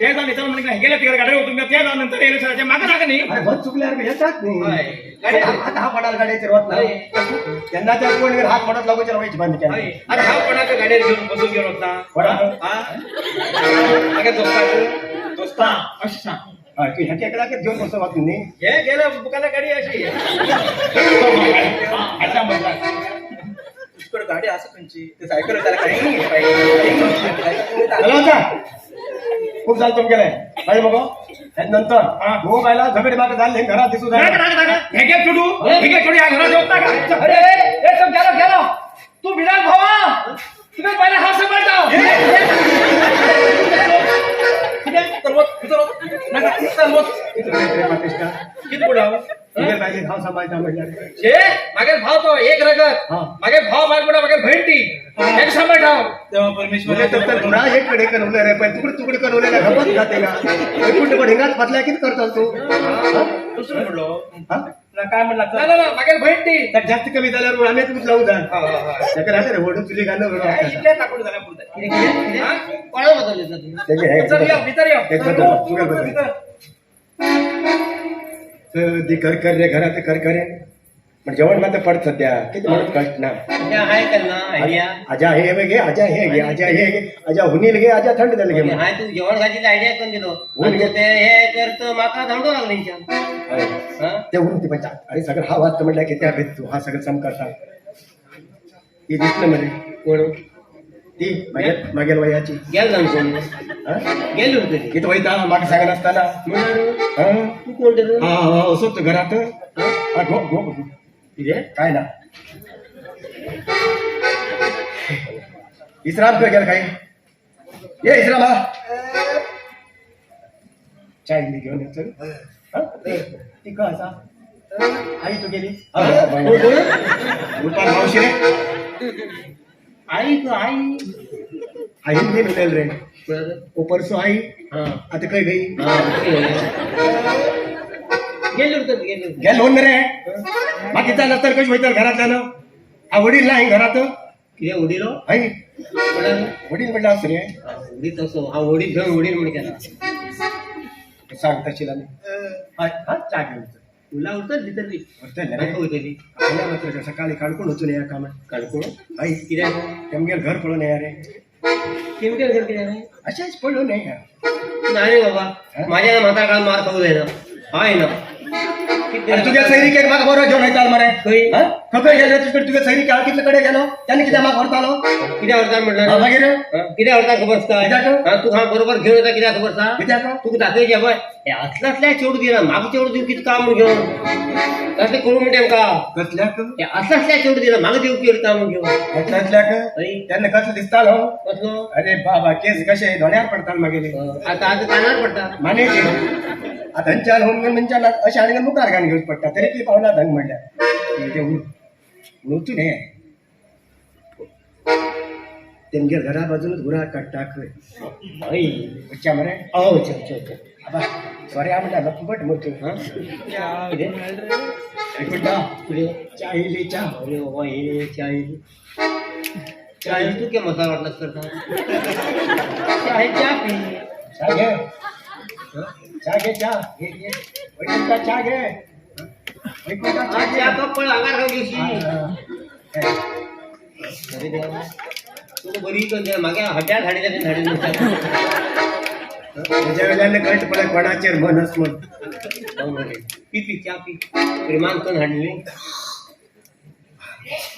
ते जाऊन येतात म्हणजे हेगेला तिकडे गाडी होतो ते जाऊन नंतर येईल सर मागं राग नाही. अरे बहुत चुकले अरे येतात नाही. गाडी- आता हा पडाल गाड्याचे रोत ना त्यांना त्या कोण हात पडत लागू व्हायची बांधली अरे हा कोणाच्या गाडीवर घेऊन बसून गेलो होता? कोणा? हा? अगं दोस्ता दोस्ता अशी सांग. तू ह्याच्या इकडे घेऊन बसतो वाचून नाही. हे गेलं बुकाला गाडी अशी. आता म्हणला तुझकडे गाडी असं खंयची ते सायकल त्याला काही चला आता. खूप झालं तुम गेलाय बाई बघ नंतर हो बायला झगडे मागे झाले घरात दिसू राग झाले. राग राग हेगे चुडू हेगे चुडू या घरात होता का? अरे ए सब गेलो गेलो तू विधान भावा तुम्ही पहिले हा सांभाळता. किती पुढं पाहिजे भाव सांभाळता म्हटलं. शे मागे भाव तो एक रगत हा. मागे भाव माग म्हणा मागे बहीण ती एक सांभाळता. तेव्हा परमेश्वर म्हणजे तर धुरा एक कडे करवलं रे पण तुकडे तुकडे करवले ना खपत जाते का एकूण पण हिंगाच फाटल्या किती करतो तू? हा? दुसरं म्हणलो हा? ना काय म्हणला? ना ना ना मागे बहीण ती. तर जास्त कमी झाल्यावर आम्ही तुम्ही लावू जा त्याकडे राहते रे ओढून तुझी गाणं बरोबर. इथल्या लाकूड झाल्या पुढे. कोणाला बदलले तुम्ही? त्याचे हे- चल या भीतर या. एक बदल, तुला बदल. तर ती कर कर रे घरात कर करे पण जेवण मात्र पडत सध्या किती म्हणत कष्ट ना. त्या आहे का ना आयडिया? आजा हे घे आजा हे घे आजा हे घे आजा हुनील घे आजा थंड झालं घे म्हण. हाय तू जेवण खायची आयडिया कोण दिलो? कोण आणि ते हे तर तो माका धांवडो लागले हिच्या. अरे, हा? ते उरून ती पण अरे सगळं हा वाजता म्हटलं की त्या भेट तू हा सगळं सम करता ती दिसलं म्हणे. कोण? ती मागेल मागेल वयाची. गेल जाऊन कोण? हा? गेलो होतो ते. किती वैता मागे सांगा नसताना. म्हणणार, हा? तू कोण ते? हा हा असं तू घरात हा गो गो गो. किती? काय ना इस्राम कर गेला काही ये इस्राम हा चाय मी घेऊन येतो हा? ती का असा आई तू गेली रुपाल मावशी रे. आई तू आई. आई नाही मिळेल रे. बरं. ओ परसो आई. हा. आता काय गई? हा, गेलो होतो गेलो होतो. गेल होऊन रे बाकीचा नसतर कशी होईल घरातल्यानं हा वडील नाही घरात. किती उडीलो? आई कोणाला? वडील म्हटलं असं रे. हा, उडीत असो हा उडीत घेऊन उडील म्हण केला. सांग तशीला नाही हा हा, चहा घेऊन येतो. तुला उडतं भितरली. वरतल रे. नको उडतली. आपल्या मात्र का सकाळी काडकून होतो या कामात. काडकोण? आई कित्याक? तेमगेल घर पळून या रे. किमकेल घर कित्याक रे? असेच पळून या. नाही रे बाबा, माझ्या म्हातारा काळ मार खाऊ जायना हाय ना. आणि तुझ्या सैरी केक माग बरोबर घेऊन येताल मरे. खंय? हा? खंय गेलो तुझ्याकडे तुझ्या सैरी केक कितले कडे गेलो त्यांनी कित्या माग व्हरतालो? कित्या व्हरता हा, म्हटलं? मागीर? कित्या व्हरता खबर आसा? कित्याक? हा, तू हा बरोबर घेऊन येता कित्या खबर आसा? कित्याक? तुका दाखयचें पळय हे असलं असल्या चेडूं दिना म्हाका चेडूं दिवं कितें काम म्हूण घेवन तसलें करूं म्हणटा आमकां. कसल्याक? हे असलं असल्या चेडूं दिना म्हाका दिवपी काम म्हूण घेवन. कसल्याक? हय. त्यांना कसं दिसतालो? कसलो? अरे बाबा केस कशे दोण्यार पडताल मागेले. आतां आतां कानार पडटा. मानेचे आता थंयच्यान होऊन म्हणच्यान अशें आनी मुखार घालून घेवचें पडटा तरी ती पावना धंग म्हणल्यार ते वचून हे तेमगेर घरा बाजूनच गुरां काडटा खंय. हय. वच्च्या मरे. हो अच्छा अच्छा अच्छा. आबा सॉरी हा म्हणटा लपट मोठो. हा कितें? एक म्हणटा कितें? च्या इली च्या. अरे बाबा हे च्या इली. चाय तू के मसाला वाटलास करता चाय चा पी चहा घे, चहा घे, चहा घे, घे. वैकुंठा चहा घे, वैकुंठा हा, चहा घे. चा कप पण आगार खाऊ घेशी. हा. अरे देवा, तुका बरी करते मागे हड्ड्यात हाडिल्या ते धाडीन तेज्या वेल्यान कळटा पळय कोणाचेर मन आस म्हण. पी पी च्या पी प्रेमान करून हाडली.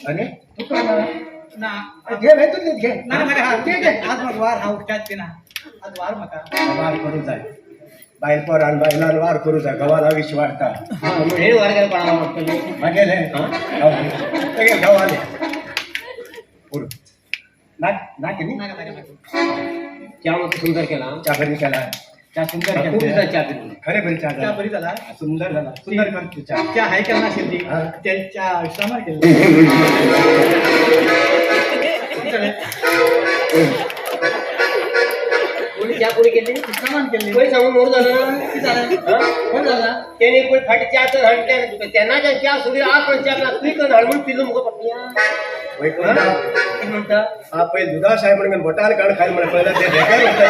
अरे तुका ना ना. घे भाई, तू घे. ना म्हाका घे घे. आज म्हाका वार हा उठ्यात पिना आज वार म्हाका. वार करू जाय बायल पोरान बायलान वार करू जाय, घोवाला विश वाडता. हा, मग हे वार गेलं कोणाला वाटतं? मागेले तेगे घोवाले पुरो नाक नाक न्ही. नाका नाका नाका. चहा मस्त सुंदर केला. च्या बरी केला, च्या सुंदर खूप केला. दिवसांनी चहा पिली. खरे बरी च्या च्या झाला. बरी झाला. सुंदर झाला, सुंदर कर तू च्या. च्या हाय केला नाशिल्ली हा. त्या विश्रामार केल्ली. कोणी चहा कोणी केली? विश्रामान केल्ली. कोणी सांगून मोर झालं. किती झालं? हा? कोण झाला? त्याने कोणी फाटी चहा तर हाडल्या तुका त्यांना त्या चहा सोडली आज पण चहा पिला. तुही करून हाड म्हणून पिलो मुका पटल्या. वैकुंठा. किती म्हणता? हा पहिले दुधा साहेब म्हणून बोटाल काढ खायला म्हणून पळयला ते बेकार उठता.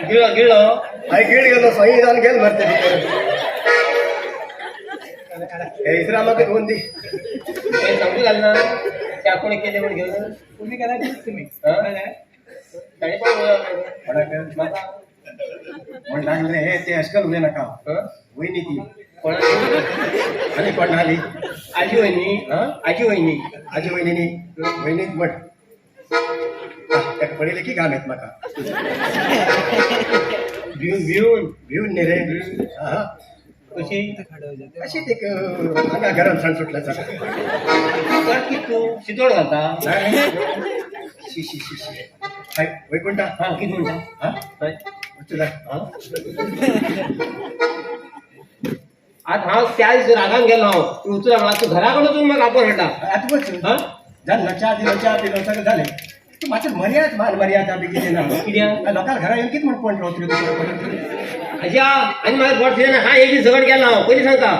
गिळो गिळो. हाय गिळ गेलो सही जाऊन गेल मरते भितर. हे इसरा म्हाका दोन दी. काही सांगू झालं ना चहा कोणी केली म्हणून घेऊन. कोणी केला तुम्ही? हा? कळलें? ताणी पण बोला. कोणाक म्हाका. म्हण लागले रे हे ते अशकल उलय नाका. हा? वयनी ती. कोणा? आनी कोण आली? आजी वहिनी. हा? आजी वहिनी. आजी वयनी न्ही, वयनीक म्हण ताका पळयलें की घाम येत म्हाका. भिवून भिवून. भिवन न्ही रे. हा. कशी? अशीच एक हांगा गरम सण सुटल्या सारकें. कर की तू शितोड घालता. शी शी शी शी. हाय वैकुंठा. हा किती म्हणता? हा. हय. तुला हा? आज हांव त्या दिसा रागान गेलो हांव तूं उचला म्हाका तूं घरा कडेन वचून म्हाका आपोवन हाडटा. आतां वच. हा? जालें ना, च्या दिलो, च्या पिलो, सगळें जालें. तूं मातशें मर्याद मान मर्यादा बी कितें ना. कित्याक? लोकांक घरा येवन कितें म्हण पडलो तुका? अज्या आनी म्हाका बोट फिरना हा एक दीस झगड केला हांव पयलीं सांगता.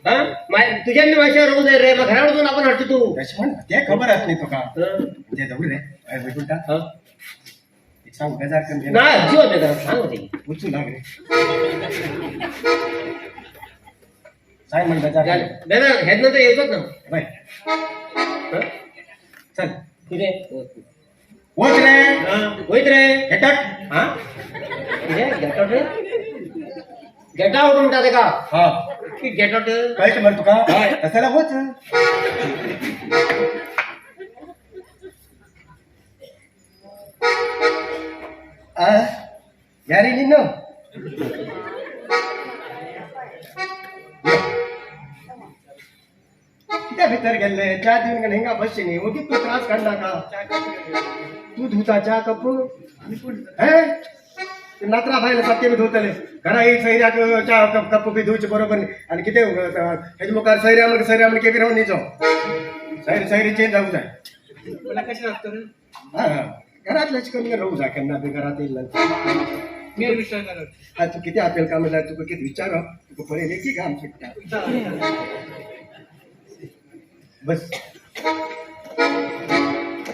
हा तुज्यान मातशें रोवूं जाय रे म्हाका घरा वचून आपोवन हाडटा तूं. तशें म्हण तें खबर आस न्ही तुका. हा? तें दवर रे. हय वैकुंठा. हा? एक सांग बेजार करून घेना. ना जीव बेजार सांग रे. वचूं लाग रे. सांग म्हण बेजार जालें बेजार हेच नंतर येवचोच ना. बाय. हा? चल. कितें? वच रे. हा वयत रे. हेटक. हा कितें गेट आवट रे? गेट आवट म्हणटा तेका. हा. की गेट आवट? कळटा मरे तुका? हय. तशें जाल्यार वच. आ यारी न्ही न्हू. कित्या भितर गेल्ले च्या दिवन हिंगा बसचे न्ही, ओगीच तूं त्रास काडनाका. तूं धुता च्या कप हे नातरा भायले सारके बी धुतले घरा येईल सैऱ्याक च्या कप कप बी धुवचे बरोबर न्ही. आनी कितें हेजे मुखार सैऱ्या म्हण सैऱ्या म्हण केबी रावन न्ही जावं, सैर सैरी चेंज जावंक जाय. म्हणल्यार कशें जाता तर? हा हा घरांतलें करून रावूं जाय केन्ना बी घरांत येयल्ल्यान. मेर विचार करत. हा तूं कितें आपेल काय म्हणल्यार तुका कितें विचारप तुका पळयलें की घाम सुट्टा. बस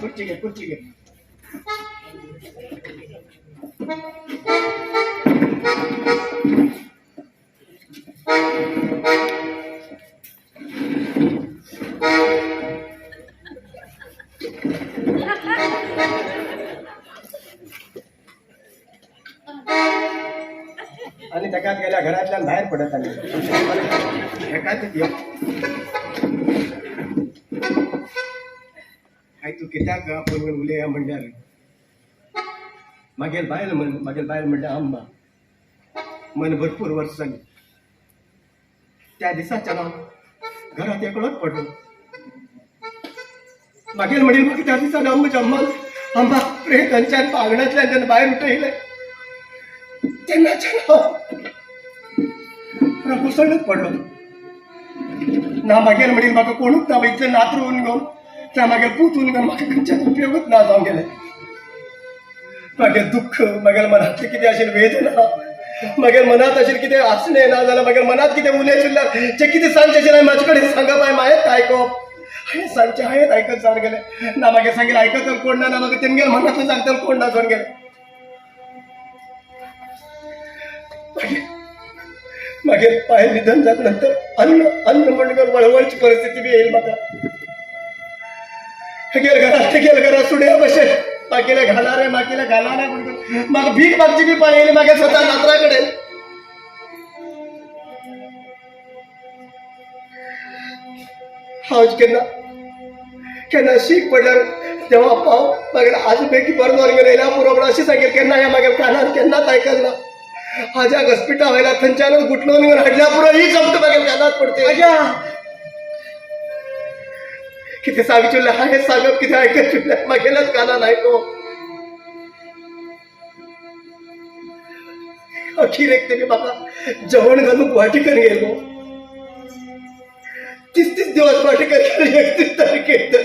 खुर्ची घे, खुर्ची घे. आनी ताकाच गेल्या घरांतल्यान भायर पडत आनी हेकाच यो. काय तूं कित्याक आपोवन उलया म्हणल्यार मागेल बायल म्हण, मागेल बायल म्हणल्यार अम्मा मन भरपूर वर्स जाली त्या दिसाच्यान हांव घरांत एकलोच पडलो. मागेल म्हणील म्हाका त्या दिसान म्हज्या अम्मान अम्मा प्रेतांच्यान आंगणांतल्यान जेन्ना भायर उठयलें तेन्नाच्यान हांव कोसळूच पडलो. ना मागेल म्हणील म्हाका कोणूच ना, इतलें नातरू घेवन त्या मागेल पूत घेवन म्हाका खंयच्याच उपयोगूच ना जावंक गेलें. मागेल दुःख, मागेल मनांतलें कितें आशिल्लें वेदना, मागेल मनांत आशिल्लें कितें आसणें ना जाल्यार मागेल मनांत कितें उलयत आशिल्लें जें कितें सांगचें आशिल्लें म्हाजे कडेन सांगप, हांवें मागीर आयकप, हांवें सांगचे आहेत ऐकत जाऊन गेले ना मागे सांगेल ऐकत कोण ना, ना मागे तेमगेल मनातलं सांगताल कोण ना जाऊन गेले. मागे पाय निधन जात नंतर अन्न अन्न म्हणून वळवळची परिस्थिती बी येईल म्हाका. गेल घरात ते गेल घरात सुड्या बशे बाकीला घाला रे बाकीला घाला रे म्हणून माग भीक मागची बी पाळी येईल मागे स्वतः नात्राकडे. हांव केन्ना केन्ना शीक पडल्यार तेव्हा पाव मागीर आज बेगी बरो जावन गेलो येयल्या पुरो म्हणून अशें सांगेल केन्ना ह्या मागीर कानार केन्नाच आयकल ना. आज्याक हॉस्पिटल व्हायला थंयच्यानच गुटलोवन घेवन हाडल्या पुरो ही जमत मागीर कानार पडते. कितें सांगचें उरलें हांवें सांगप कितें आयकत उरलें मागेल्याच कानान आयको. अखेरेक तेमी म्हाका जेवण घालून वाटेकर गेलो. 30-30 दिवस वाटेकर गेले 31 तारखेक तर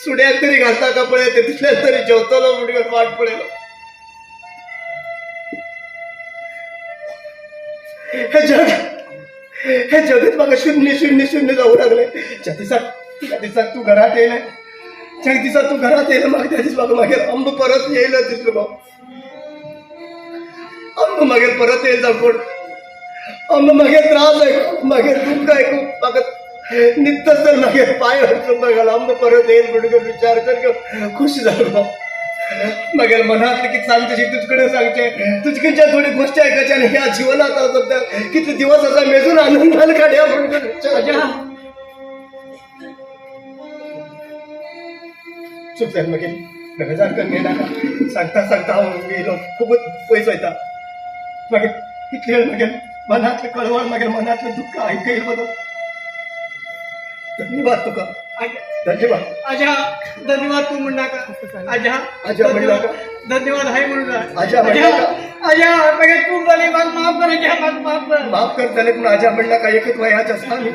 सुड्याक तरी घालता का पळय ते तितल्यान तरी जेवतलो म्हणून वाट पळयलो. हे जग हे जगत म्हाका शून्य शून्य शून्य जावं लागले. ज्या दिसाक तूं घरात येयलें ज्या दिसा तूं घरात येयलें म्हाका त्या दीस म्हाका मागीर अंब परत येयलो दिसलो गो. अंब मागीर परत येयल जावं कोण अंब मागीर त्रास आयकू मागीर दुख्ख आयकू म्हाका नित्तच तर मागीर पांय अडचून घालो. अंब परत येईल म्हणून विचार कर खुश जालो. मागीर मनातलें कितें सांगचें तुजे कडेन सांगचें तुजे कडच्यान थोडी गोश्टी आयकचे आनी ह्या जिवनात हांव सद्या कितले दिवस आसा मेजून आनंदान काडया म्हणून विचार. चूक जाली मागीर बेजार करून घेयनाका. सांगता सांगता हांव येयलो खुबूच पयस वयता. मागीर कितले वेळ मागीर मनातलें कळवळ मागीर मनातलें दुख्ख आयकयल बदल. धन्यवाद तुका धन्यवाद. आजा धन्यवाद तू म्हणू नका. आजा आजा म्हणू नका. धन्यवाद हाय म्हणू नका. आजा म्हणू नका. आजा मागीर चूक जाली म्हाका माफ कर आजा म्हाका माफ कर. माफ करतले पूण आजा म्हणला काय एकच वयाचे आसता न्ही.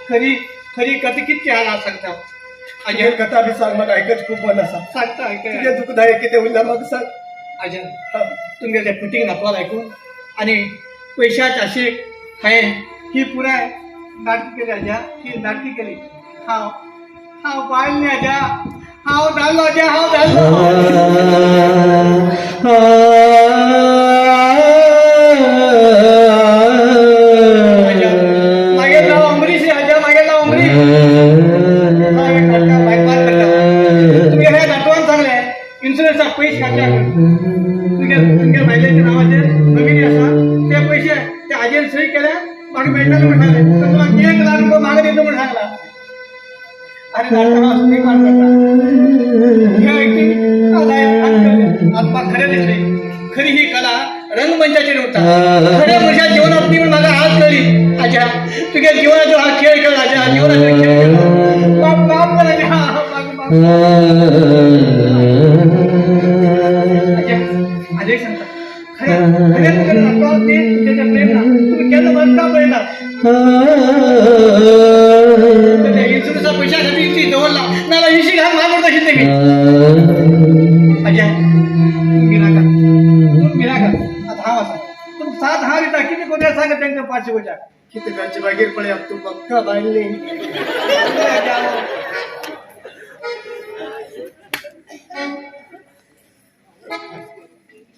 खरी खरी कथा कितकी आहा सांगता तुगे कथा बी सांग म्हाका आयकच खूब मन आसा. सांगता आयकया. तुगे दुखदायक कितें उरल्या म्हाका सांग. आजा तुमगे ते फुटींग नातवाल आयकून आनी पयशाच्या आशेक हांवें ही पुराय नाटकी केली आजा ही नाटकी केली. हांव हांव बायल न्ही आजा हांव धाडलो आजा हांव धाडलो. मागीर नांव अमरीश आजा मागीर नांव अमरीश. तुगे ह्या नाटवान सांगलें इन्शुरन्साक पयशे घातल्या तुगे तुगे बायलेच्या नांवाचेर नॉमिनी आसा ते पयशे ते आजेन सही केल्या म्हाका मेळटले म्हूण सांगलें. तर तुका 1 लाख रुपया म्हाका दिता म्हूण सांगला. आनी नाटकां स्वीकार करता हे व्यक्ती आज आज म्हाका खरें दिसलें खरी ही कला रंगमंचाचेर उरता. खऱ्या मनशा जिवनात ती म्हूण म्हाका आज कळ्ळी. आजा तुगे जिवनाचो हा खेळ खेळ आजा जिवनाचो खेळ खेळ माफ माफ कर आजा माफ माफ. आजा आजा सांगता खरें खरें तुगेलें नाटकां तुमच्या प्रेम ना तुमी केन्ना मरता पळयना. इन्शुरन्सा पयशा खातीर ती दवरला नाल्यार इशी घाल म्हाका म्हणटा आशिल्लें मी. आजा तूं भिनाका तूं भिनाका आतां हांव आसा तुमकां साथ हांव दिता कितें कोत्या सांग तांकां पांचशे वयच्या. कितें करचें मागीर पळय तूं पक्का बायल न्ही.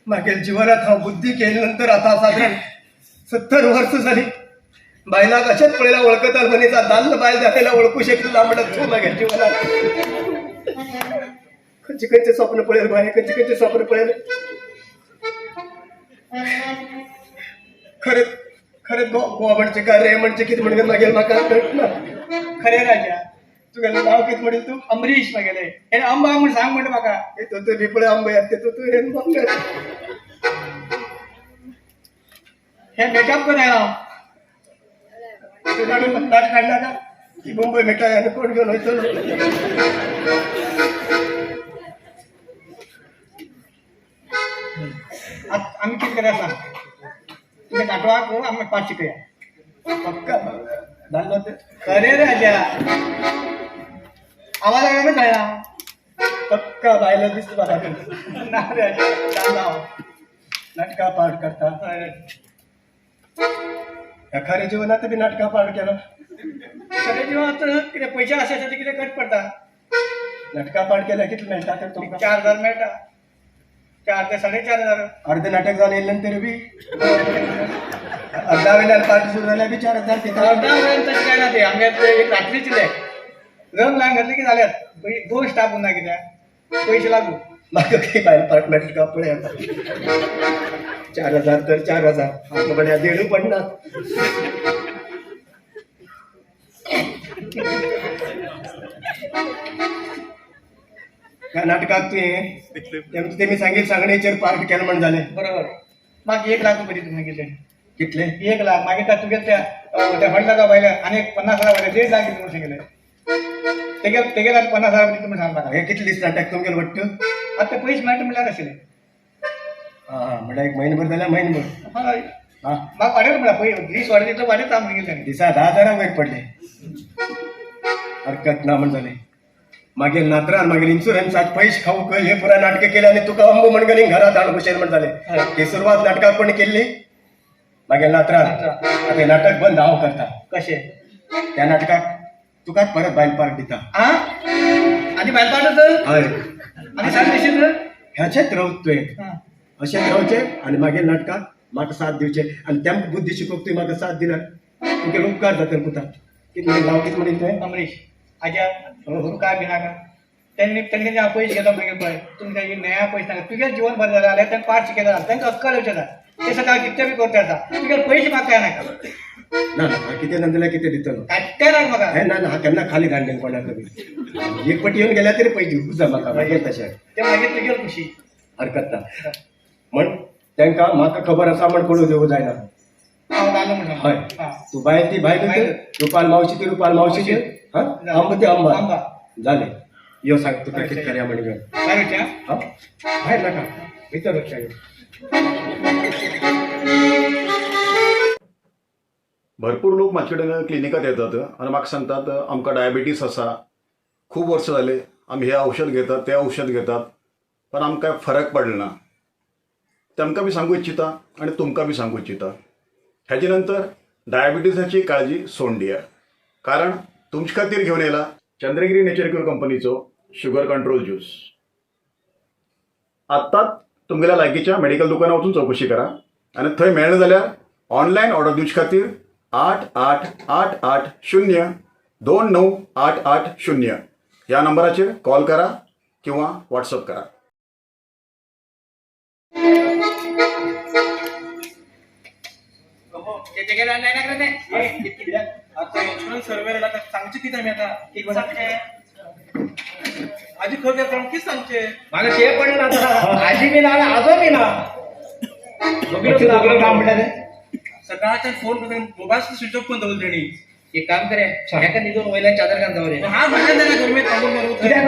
मागीर जिवनात हांव बुद्धी केले नंतर आतां सादारण 70 वर्सां जाली बायलाक अशेंच पळयला वळखताल मनीस दाल्ल बायल दाखयला वळखू शकलो ना म्हणत तूं मागीर जिवनात खंयचे खंयचे स्वप्न पळयलें बाय खंयचे खंयचे स्वप्न पळयलें. खरेंच खरेंच गोवा म्हणचे काय रे म्हणचे कितें म्हणून मागीर म्हाका कळना. खरें राजा तुगेलें नांव कितें म्हणील तूं? अमरीश मागेलें हें अंबा म्हूण सांग म्हणटा म्हाका. तो बी पळय आंबो येता तो तूं हें आंबे हें मेकअप कर आयला हांव. नाट काडला का की मुंबय मेळटा आनी कोण घेवन वयतलो. आतां आमी कितें करया सांग तुगे नाटवाक आमी पाठ शिकया. पक्का धाडलो ते खरें रे आजा आवाज आयलो कळ्ळा पक्का बायलो दिसता म्हाका. ना रे आजा धाडलो हांव. नाटकां पाठ करता. ह्या खऱ्या जिवनात बी नाटकां पाड केलो. खरें जिवनात कितें पयशे आसा ते कितें कट पडटा. नाटकां पाड केल्यार कितले मेळटा तर तुमकां? 4,000 मेळटा, 4 ते 4,500. अर्धे नाटक जावन येयलें नंतर बी अर्धा वयल्यान पार्ट सुरू जाल्यार बी 4,000 दिता. अर्धा वयल्यान तशें काय ना ते आमगे एक रात्रीचे लेख रंग लायन घातले की जाल्यात. 2 स्टाफ उरना कित्याक पयशे लागू. म्हाका काही बायल पार्ट मेळटा का पळय आतां. 4,000 तर 4,000 आमकां बड्या देडू पडना. ह्या नाटकाक तुवें तेमी सांगील सांगणेचेर पार्ट केलें म्हण जालें. बरोबर. मागीर 1 लाख रुपये दिता सांगितले. कितले? 1 लाख. मागीर त्या तुगे त्या त्या व्हडल्या भायले आनी 50,000 वयले 1.5 लाख दिता म्हूण सांगिल्लें. तेगे तेगेले आनी 50,000 दिता म्हूण सांगला म्हाका. हे कितले दीस नाटक तुमगेले वट्ट? आतां ते पयशे मेळटा म्हणल्यार आशिल्लें. आं म्हणल्यार 1 म्हयनोभर जाल्यार म्हयनोभर. हय. आं म्हाका वाडयता म्हळ्यार पळय दीस वाडयता तितलो वाडयता म्हूण सांगिल्लें. दिसा 10,000 वयर पडले. हरकत ना म्हण जालें. मागीर नात्रान मागीर इन्शुरन्साक पयशे खावंक हे पुराय नाटकां केली आनी तुका अंबू म्हण गेली घरांत हाडून बशेन म्हण जालें. ही सुरवात नाटकां कोणी केल्ली? मागीर नात्रान. आतां हें नाटक बंद हांव करता. कशें? त्या नाटकाक तुकाच परत बायल पार्ट दिता. आं आनी बायल पार्ट तर? हय. आनी सांग कशें तर? ह्याचेच रावत तुवें अशेंच रावचें आनी मागीर नाटकाक म्हाका साथ दिवचें आनी तेमकां बुद्दी शिकोवंक तुवें म्हाका साथ दिल्यार तुगे उपकार जातले पुता. कितें म्हणलें नांव कितें म्हणलें तुवें? अमरीश. आज्या तूं काय भिनाका. तेणी तेणी हांव पयशे घेता मागीर पळय तुमकां नया पयशे नाका. तुगे जिवन बरें जालें जाल्यार तांकां पाठ शिकयता जाल्यार तांकां अक्कल येवचें ना. ते सकाळ कितें बी करता आसा तुगे पयशे म्हाका काय नाका. ना ना कितें ना जाल्यार कितें दितलो काय ते नाका म्हाका. हें ना ना हांव केन्ना खाली धाडलें कोणाक बी. एक पटी येवन गेल्यार तरी पयशे दिवंक जाय म्हाका मागीर तशें. ते मागीर तुगे खुशी. हरकत ना म्हण तांकां म्हाका खबर आसा म्हण कळूं दिवंक जायना. हांव जालो म्हण. हय. तूं बायल ती बायल, रुपाल मावशी ती रुपाल मावशीची, हां आंबा ती आंबा. जालें. यो सांग तुका कितें करया म्हण. भायर वचया? हां भायर नाका, भितर वचया यो. भरपूर लोक म्हाजे कडेन क्लिनिकात येतात आनी म्हाका सांगतात आमकां डायबिटीस आसा, खूब वर्सां जाले आमी हें औषध घेतात तें औषध घेतात पण आमकां फरक पडलो ना. तेमकां बी सांगू इच्छिता आनी तुमकां बी सांगू इच्छिता, हेजे नंतर डायबिटीसाची काळजी सोडून दिया, कारण तुमचे खातीर घेवन येयला चंद्रगिरी नेचर क्युअर कंपनीचो शुगर कंट्रोल ज्यूस. आत्ताच तुमगेल्या लागींच्या मेडिकल दुकानार वचून चवकशी करा आनी थंय मेळना जाल्यार ऑनलायन ऑर्डर दिवचे खातीर 8 8 8 8 0 2 9 8 8 0 ह्या नंबराचेर कॉल करा किंवा व्हॉट्सअप करा. आता इन्शुरन्स सर्वे आयला सांगचें कितें आमी आतां? आजी खंय गेला कितें सांगचें? म्हाका शें पडलें ना आतां. आजी बी ना आजो बी ना. काम म्हणल्यार सकाळच्यान फोन करता मोबायल स्विच ऑफ करून दवरलो तेणी. एक काम करे, हेका निदून वयल्यान चादर घालून दवरे. हांव भायल्यान जाल्यार गरमेंत थांबून मरे. कित्याक?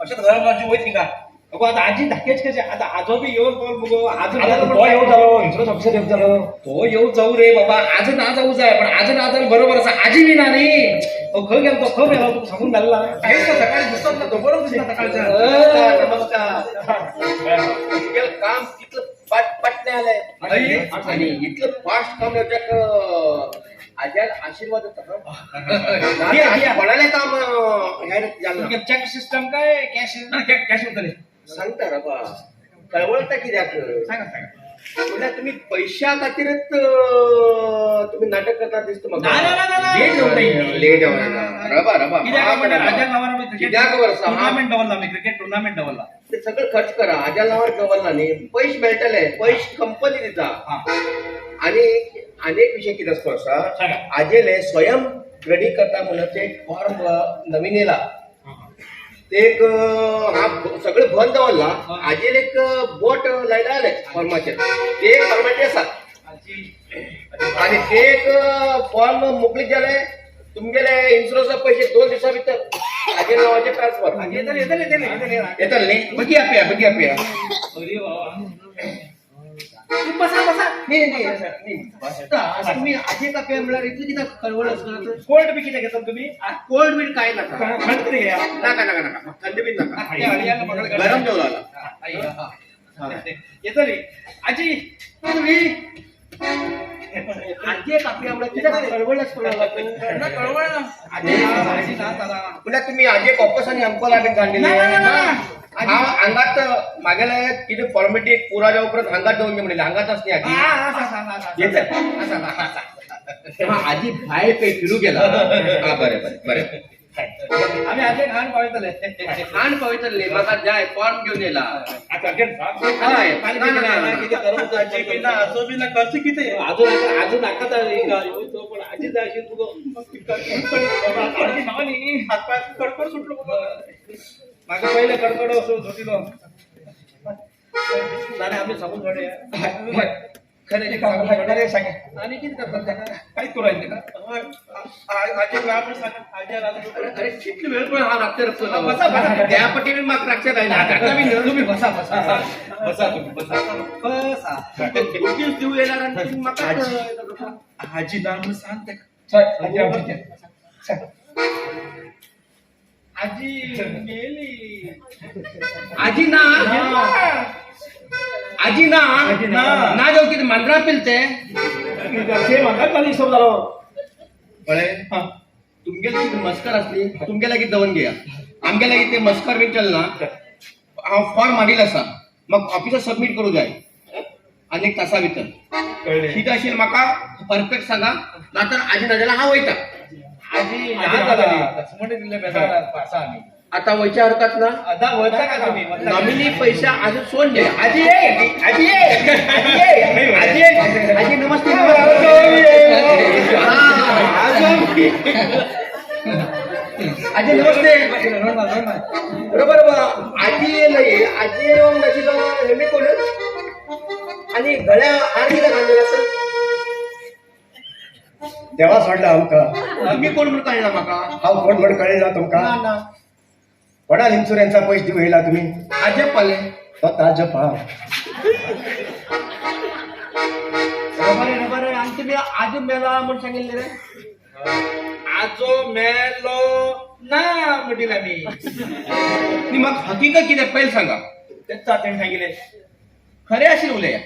अशें घर मारची वयत थिंगा. अगो आतां आजी धाकेच कशें आतां आजो बी येवन पावल मुगो. आजो तो येवं जालो इन्शुरन्स ऑफिसर येवं जालो. तो येवं जाऊ रे बाबा, आज ना जाऊ जाय पण आज ना जाल्यार बरोबर आसा. आजी बी ना न्ही. तो खंय गेलो, तो खंय गेलो तुका सांगून घालला. काहीच ना सकाळी दिसत ना, दोबरोच दिसना सकाळच्या. काम कितलं पाट पाटणे आलंय आणि इतलं फास्ट काम येवच्याक आज्यान आशीर्वाद होता. कोणाले काम ह्या चेक सिस्टम काय कॅश? कॅश उरतले सांगता रे बा, कळवळता कित्याक? सांगा सांगा. म्हणल्यार तुम्ही पैशा खातीरच तुम्ही नाटक करता दिसता म्हाका. ना. लेट रबा रबा. कित्याक म्हणल्यार आज्या नांवार कित्याक खबर आसा? टुर्नामेंट दवरला आमी, क्रिकेट टुर्नामेंट दवरला. ते सगळं खर्च करा आज्या नांवार दवरला न्ही, पयशे मेळटले, पयशे कंपनी दिता. आणि अनेक विषय कितें आसा, आजेले स्वयं रेडी करता म्हणून ते फॉर्म नवीन येयला, ते एक हा सगळें बंद दवरला. आजेल एक बोट लायला आले फॉर्माचेर, ते एक फॉर्माचे आसा आणि ते एक फॉर्म मोकळीक जाले तुमगेले इन्शुरन्सा पयशे 2 दिवसां भितर आजेल नांवाचे ट्रान्सफर येतले येतले येतले येतले येतले न्ही. बगी आपया बगी आपया. अरे बाबा बसा बसा. नाही नाही नाही बसता तुम्ही आजे कापया म्हणल्यार इतली कित्याक कळवळ आसता? कोल्ड बी कितें घेता तुम्ही? कोल्ड बीड काय नाका. थंड कितें घेया? नाका नाका नाका, थंड बीन नाका, गरम जेवला. येतली आजी तुम्ही. आजी कापया म्हणल्यार कित्याक कळवळच ना कळवळ ना आजी ना तारा म्हणल्यार तुमी आजी कॉपस आनी अंकोला बीन काडलेले हांव हांगात मागेले कितें फॉर्मेलिटी पुरा जावं उपरांत हांगात दवरचे म्हणलें हांगात आसली आजी येता तेव्हा आजी भायर खंय फिरू गेला. हा बरें बरें बरें आमी आजी खाण पावयतले खाण पावयतले म्हाका जाय फॉर्म घेवन येयला. हय आजी बी ना आजो बी ना खर्च कितें अजून अजून नाका पण आजी जाय अशी तुका हात पाय कडकड सुटलो म्हाका पयले कडकड वचून सुटिलो जाल्यार आमी सांगून थोडे खरें खरें सांगे आनी कितें करता ताका कांयच करूं जायना आजी वेळा सांग आजी अरे कितले वेळ पण हांव रातचे रस्तो बसा, बसा. त्या पटी म्हाका रातचे जायना आतां बी न्हय. तुम्ही बसा बसा बसा तुम्ही बसा बसा दोन दीस दिवं येणार आनी तुमी म्हाका आजी ना म्हणून सांग ताका. आजी आमची सांग. आजी मेली. आजी ना आजी ना ना. ना जावं कितें मांद्रा पिलते ते म्हाका जाली हिशोब जालो. पळय तुमगेली कितें मस्कर आसली तुमगे लागीं दवरून घेया आमगे लागीं ते मस्कर बीन चलना. हांव फॉर्म मारील आसा म्हाका ऑफिसाक सबमीट करूं जाय आनी एक तासा भितर कळ्ळें कितें आशिल्लें म्हाका परफेक्ट सांगा ना तर आजी ना जाल्यार हांव वयता. आजी ना जाली म्हणून दिल्ले बेजार आसा आमी आतां वयच्या हरकत ना. आतां वचा का तुमी नॉमिनी पैसा अजून सोड दे. आजी ये आजी ये आजी ये आजी ये आजी नमस्ते. आजी नमस्ते. बरोबर आजी येयले आजी येवंक नाशिल्लो हेमी कोण आनी गळ्या हार कित्याक घातलेलो आसा? देवा सोडला आमकां. तुमी कोण म्हणून कळना म्हाका. हांव कोण म्हण कळ्ळें ना तुमकां? ना. कोणाल इन्शुरन्सा पयशे दिवं येयला तुमी? आजप पाले तो ताजप हा. बरें बरें आनी तुमी आजो मेला म्हूण सांगिल्लें रे? आजो मेलो ना म्हटिल्लें आमी. न्ही म्हाका हकीकत कितें पयलीं सांगा. तेच ताणें सांगिल्लें खरें आशिल्लें उलया.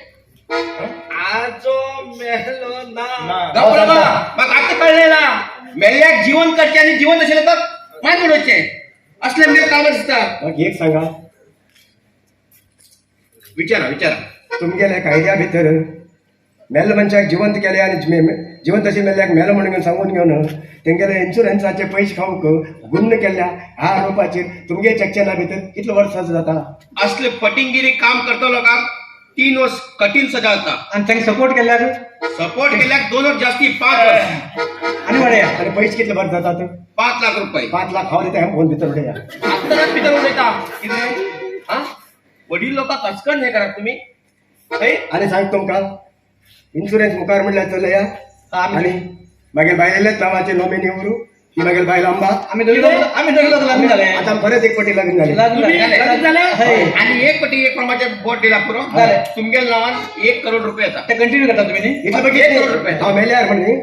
आजो मेलो ना. गप्प बाबा म्हाका आतां कळ्ळें ना. मेल्ल्याक जिवन करचें आनी जिवन आशिल्लें तर मान उडोवचें असलें आमगेलें काम दिसता. म्हाका एक सांगा. विचारा विचारा. तुमगेल्या कायद्या भितर मेल्ल्या मनशाक जिवंत केले आनी जिवंत अशें मेल्ल्याक मेलो म्हणून सांगून घेवन तेंगेले इन्शुरन्साचे पयशे खावंक गुण्ण केल्ल्या ह्या आरोपाचेर तुमगे सेक्शना भितर कितले वर्सां जाता? असले फटिंगिरी काम करता लोकांक 3 वर्स कठीण सजा जाता. आनी तांकां सपोर्ट केल्यार सपोर्ट केल्यार 2 वर्स जास्ती 5 वर्स. आनी वाडया आनी पयशे कितले वर्स जातात? 5 लाख रुपये. 5 लाख हांव दिता हें फोन भितर उडया. आत्ताच भितर उलयता कितें हा वडील लोकांक अचकण हें करात तुमी. आनी सांग तुमकां इन्शुरन्स मुखार म्हणल्यार चलया आनी मागीर बायलेच नांवाचे नॉमिनी उरूं ती मागीर बायल आंबा आमी दोगी लोक लग्न जाले. आतां परत एक पटी लग्न जालें. लग्न जालें आनी एक पटी एक प्रमाणे बोट दिला पुरो तुमगेल्या नांवान 1 करोड रुपये येता. ते कंटिन्यू करता तुमी न्ही? इतले 1 करोड रुपये. हांव मेल्यार म्हण न्ही?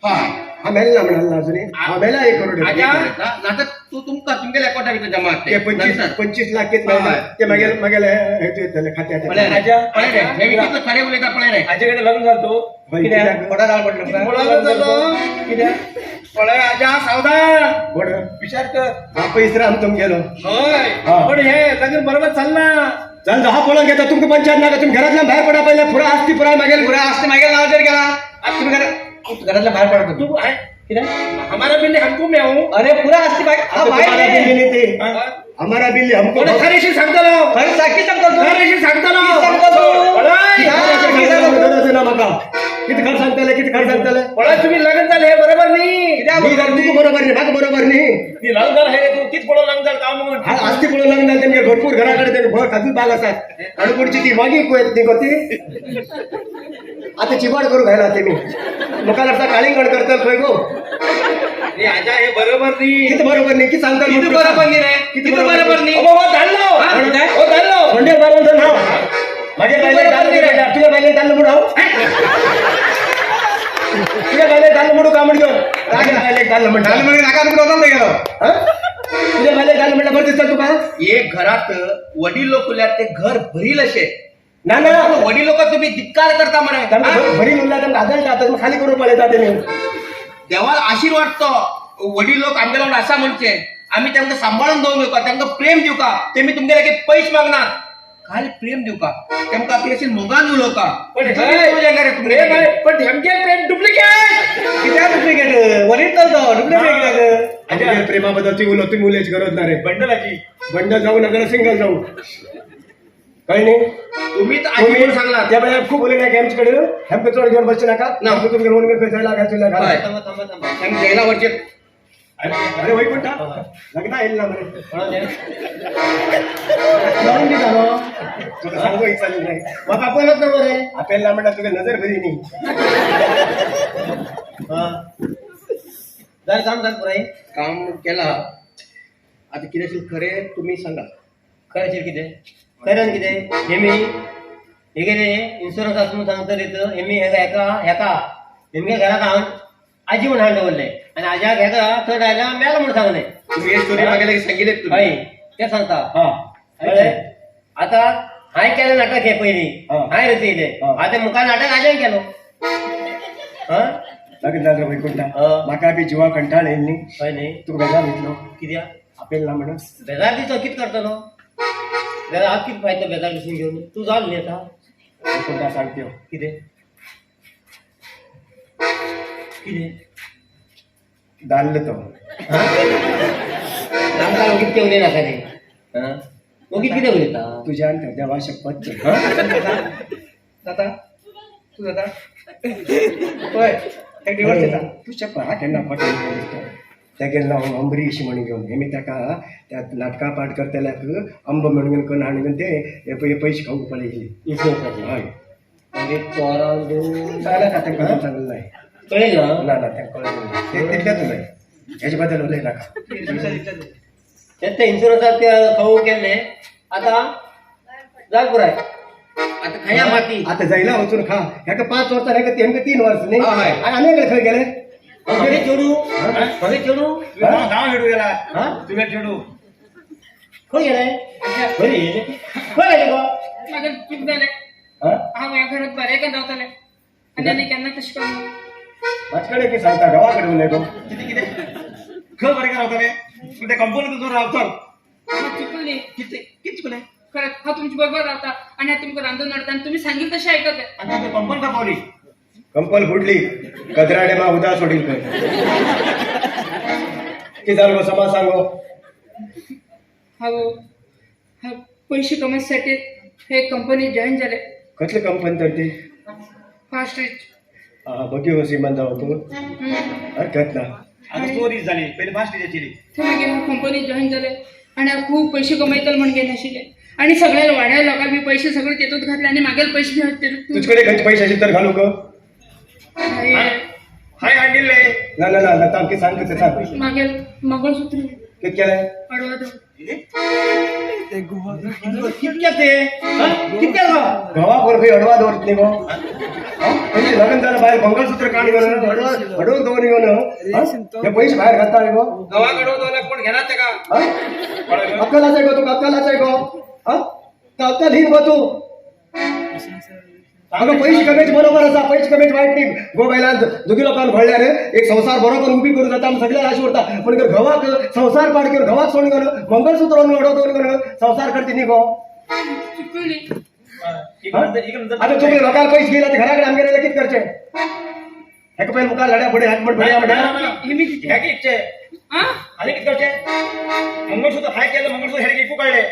हय हांव मेलें ना म्हणलें अजून. हांव मेल्या 1 करोड. ना तर तूं तुमकां तुमगेल्या अकावंटा भितर जमा ते 25 लाख कितले ते मागीर मागेले हेतू येतले खात्यात. पळय रे हे कितलें खरें उलयता पळय रे. आजे कडेन लग्न जाल तूं कित्याक कोटा जाल पडलो कित्याक पळय आजा सावधान कोण विचार कर. हा पयस राम तुमगेलो. हय पण हे लग्न बरोबर चल्ला चल हा पळोवन घेता तुमकां पंचायत नाका. तुमी घरांतल्यान भायर पडा पयलें. पुरा आसती पुराय मागेल पुरा आसती मागेल नांवाचेर गेला. आतां तुमी घरांतल्यान भायर पडा तूं कितें हमारा बिल हमको मैं हूँ. अरे पुरा आसती हमारा बिल नहीं ते हमारा बिल हमको. खरेशी सांगतलो खरें सारकी सांगता तूं. खरेशी सांगतलो. ना म्हाका कितें खरें सांगतले कितें खरें सांगतले. पळय तुमी लग्न जाले हे बरोबर न्ही. तुका बरोबर न्ही म्हाका बरोबर न्ही. लग्न जाल हे तूं कितें पळोवन लग्न जाल काय म्हूण? आसती पळोवन लग्न जालें तेमगे भरपूर घरा कडेन तेमगे काजू बाग आसात. काणकोणची ती मागीर कोयत न्ही गो ती आतां चिबाड करूंक घायला तेमी मुखार आसा काळिंगण करतले खंय गो. आजा हे बरोबर न्ही. कितें बरोबर न्ही? कितें सांगता? कितें बरोबर न्ही रे? कितें बरोबर न्ही? धाडलो धाडलो खंडेर बाबा हांव मागे बायले तुज्या बायले धाडलो म्हूण हांव तुज्या बायले धाडलो म्हणून काय म्हण घेवन तुज्या बायलेक धाडलो म्हणटा नाका तुका गेलो. तुज्या बायलेक धाडलो म्हणल्यार बरें दिसता तुका? एक घरात वडील लोक उरल्यार ते घर भरील अशें ना ना, वडील लोक तुम्ही धिक्कार करता मरे. तांकां बरी उरला, तांकां आदळटा, आतां खाली करून पळयता तेमी. देवाला आशीर्वाद तो वडील लोक आमगे वांगडा आसा म्हणचे आमी तांकां सांबाळून दवरूं, तांकां प्रेम दिवका. तेमी तुमगे लागीं पयशे मागनात, खाली प्रेम दिवका, तांकां कितें मोगान उलोवका. पण प्रेम आहे, पण हेमके प्रेम डुप्लिकेट. कित्याक डुप्लिकेट? वरीत चलतो डुप्लिकेट कित्याक? आमच्या प्रेमाबद्दल ती उलो तुम्ही उलयची गरज ना रे. बंडलाची बंडल जाऊ नका, सिंगल जाऊ, कळ्ळें न्ही? तुम्ही तर आजी म्हणून सांगला. त्या वेळार खूप उलयले नाका आमचे कडेन, हेमके चड घेवन बसचे नाका. ना. तुमगे रोड खंय जायला घालचे. हय. थांबा थांबा थांबा. आमी जैला वरचे. अरे वय कोणता लग्न येईल ना मरे. कोणा ते? जाऊन दी जालो तुका सांगू एक चालेल नाही. म्हाका आपयलोच ना मरे. आपल्याला म्हणल्यार तुका नजर बरी न्ही. हा जालें, काम जालें पुराय. काम केला. आता कितें असेल खरें तुम्ही सांगा. खरें अशें कितें? खरें आनी कितें? हेमी हे कितें इन्शुरन्स आसा म्हणून सांगता तितून हेमी हेका हेका हेका हेमगे घराक हांव आजी म्हूण हाडून दवरलें आनी आज्याक हेका थंय आयल्या मेलो म्हूण सांगलें. तुम्ही हे स्टोरी मागे लागीं सांगिल्ले तुम्ही. हय, तें सांगता. हा. कळ्ळें? आतां हांवें केलें नाटक हें पयलीं. हा. हांवें रचयलें. हा. आतां मुखार नाटक आज्यान केलो. हा. लग्न जालें वैकुंठा. हा. म्हाका बी जिवा कंटाळ येयल न्ही. हय न्ही. तुका बेजार वयतलो. कित्याक? आपेल ना म्हणून. बेजार दिसो कितें करतलो? बेजार हांव कितें फायदो बेजार दिसून घेवन? तूं जाल न्ही आतां. वैकुंठा सांगत्यो. कितें कितें? दाल्ल तो. आमकां ओगीत कितें उलय नाका रे. आं, ओगीत कितें उलयता? तुज्यान त्या देवा शपथ. जाता तूं जाता पळय एक डिवोर्स दिता. तूं शपथ हा केन्ना फट दिसता तेगेलें नांव अंबरीश म्हणून घेवन हेमी ताका त्या नाटकां पाठ करतल्याक अंब म्हणून घेवन कन्न हाडून घेवन ते हे पळय पयशे खावंक पळयली. इन्शुरन्साचे? हय. मागीर चोरान दिवन सांगलें का तांकां? अजून सांगलें नाही. कळ्ळें ना? ना ना, तांकां कळ्ळें ना. ते तितलेंच उलय, हेजे बद्दल उलय नाका. तें ते इन्शुरन्साक ते खावू केल्ले आतां जाय पुराय. आता खाया माती. आतां जायना वचून खा. हेका 5 वर्सां, हेका तेमकां 3 वर्स न्ही. हय. आनी आनी खंय गेले? मागीर चेडू, मागीर चेडू. गांव हेडू गेला. हा. तुगे चेडू खंय गेले? बरी खंय गेले गो? म्हाजें चूक जालें. हा? हांव ह्या घरात बरें का रावतालें आनी आनी केन्ना तशें करूं. म्हाजे कडेन कितें सांगता? घोवा कडेन उलय गो. कितें कितें खंय बरें काय रावतले? तूं त्या कंपनीत वचून रावतल. हांव चुकली. कितें कितें चुकलें? खरेंच हांव तुमचे बरोबर रावता आनी हांव तुमकां रांदून हाडटा आनी तुमी सांगील तशें आयकता. आनी तुका कंपनी खंय पावली? कंपल फुडली गदराडे मा उदा सोडील खंय. कितें जालें गो समा सांगो. हांव हांव पयशे कमोवसाठी हे कंपनी जॉईन जालें. कसली कंपनी तर ती? Fast rich. आं, बगी श्रीमंत जावं तूं हरकत ना. आतां चोरी जाली, पयलीं फास्ट जाली. थंय मागीर हांव कंपनी जॉईन जालें आनी हांव खूब पयशे कमयतलें म्हूण घेनाशिल्लें आनी सगळ्या वाड्या लोकांक बी पयशे सगळे तेतूंत घातले आनी मागेले पयशे बी हांव तेतूंत. तुजे कडेन खंयचे पयशे आशिल्ले तर घालू गो? हांवें हाडिल्ले. ना ना ना, सामकें सांग, कितें सांग. मागेल मंगळसूत्र. कितें केलें? अडवा. कितक्याक ते? हा? कितक्याक गो? घोवा बरोबर खंय अडवा दवरत न्ही गो. पयशे लग्न जालें बायल मंगळसूत्र काण घेवन अडवा अडोवन दवर घेवन हे पयशे भायर घालता न्ही गो. गवा कडो दवरल्यार कोण घेना तेका. अक्कल आसाय गो तुका? अक्कल आसाय गो? हा, अक्कल हीन गो तूं. अगं पयशे कमेच बरोबर आसा, पयशे कमेच वायट न्ही गो. बायलान दुगी लोकांक घोळल्यार एक संवसार बरो करून उबी करूं जाता, आमी सगळ्यांक आश उरता. पूण घोवाक संवसार पाड करून घोवाक सोडून घेवन मंगळसूत्र अडोवन दवरून घेवन संवसार करती न्ही गो. चुकली. आतां तुमी लोकांक पयशे घेयला ते घरा कडेन आमगेर आयल्यार कितें करचें? हेका पयलीं मुखार लड्या फुडें हात म्हण पळया म्हणटा. हे मी कितें? ह्या कितचे? आं. आनी कितें करचें? मंगळसूत्र हांवें केलें, मंगळसूत्र हेडे इकू काडलें.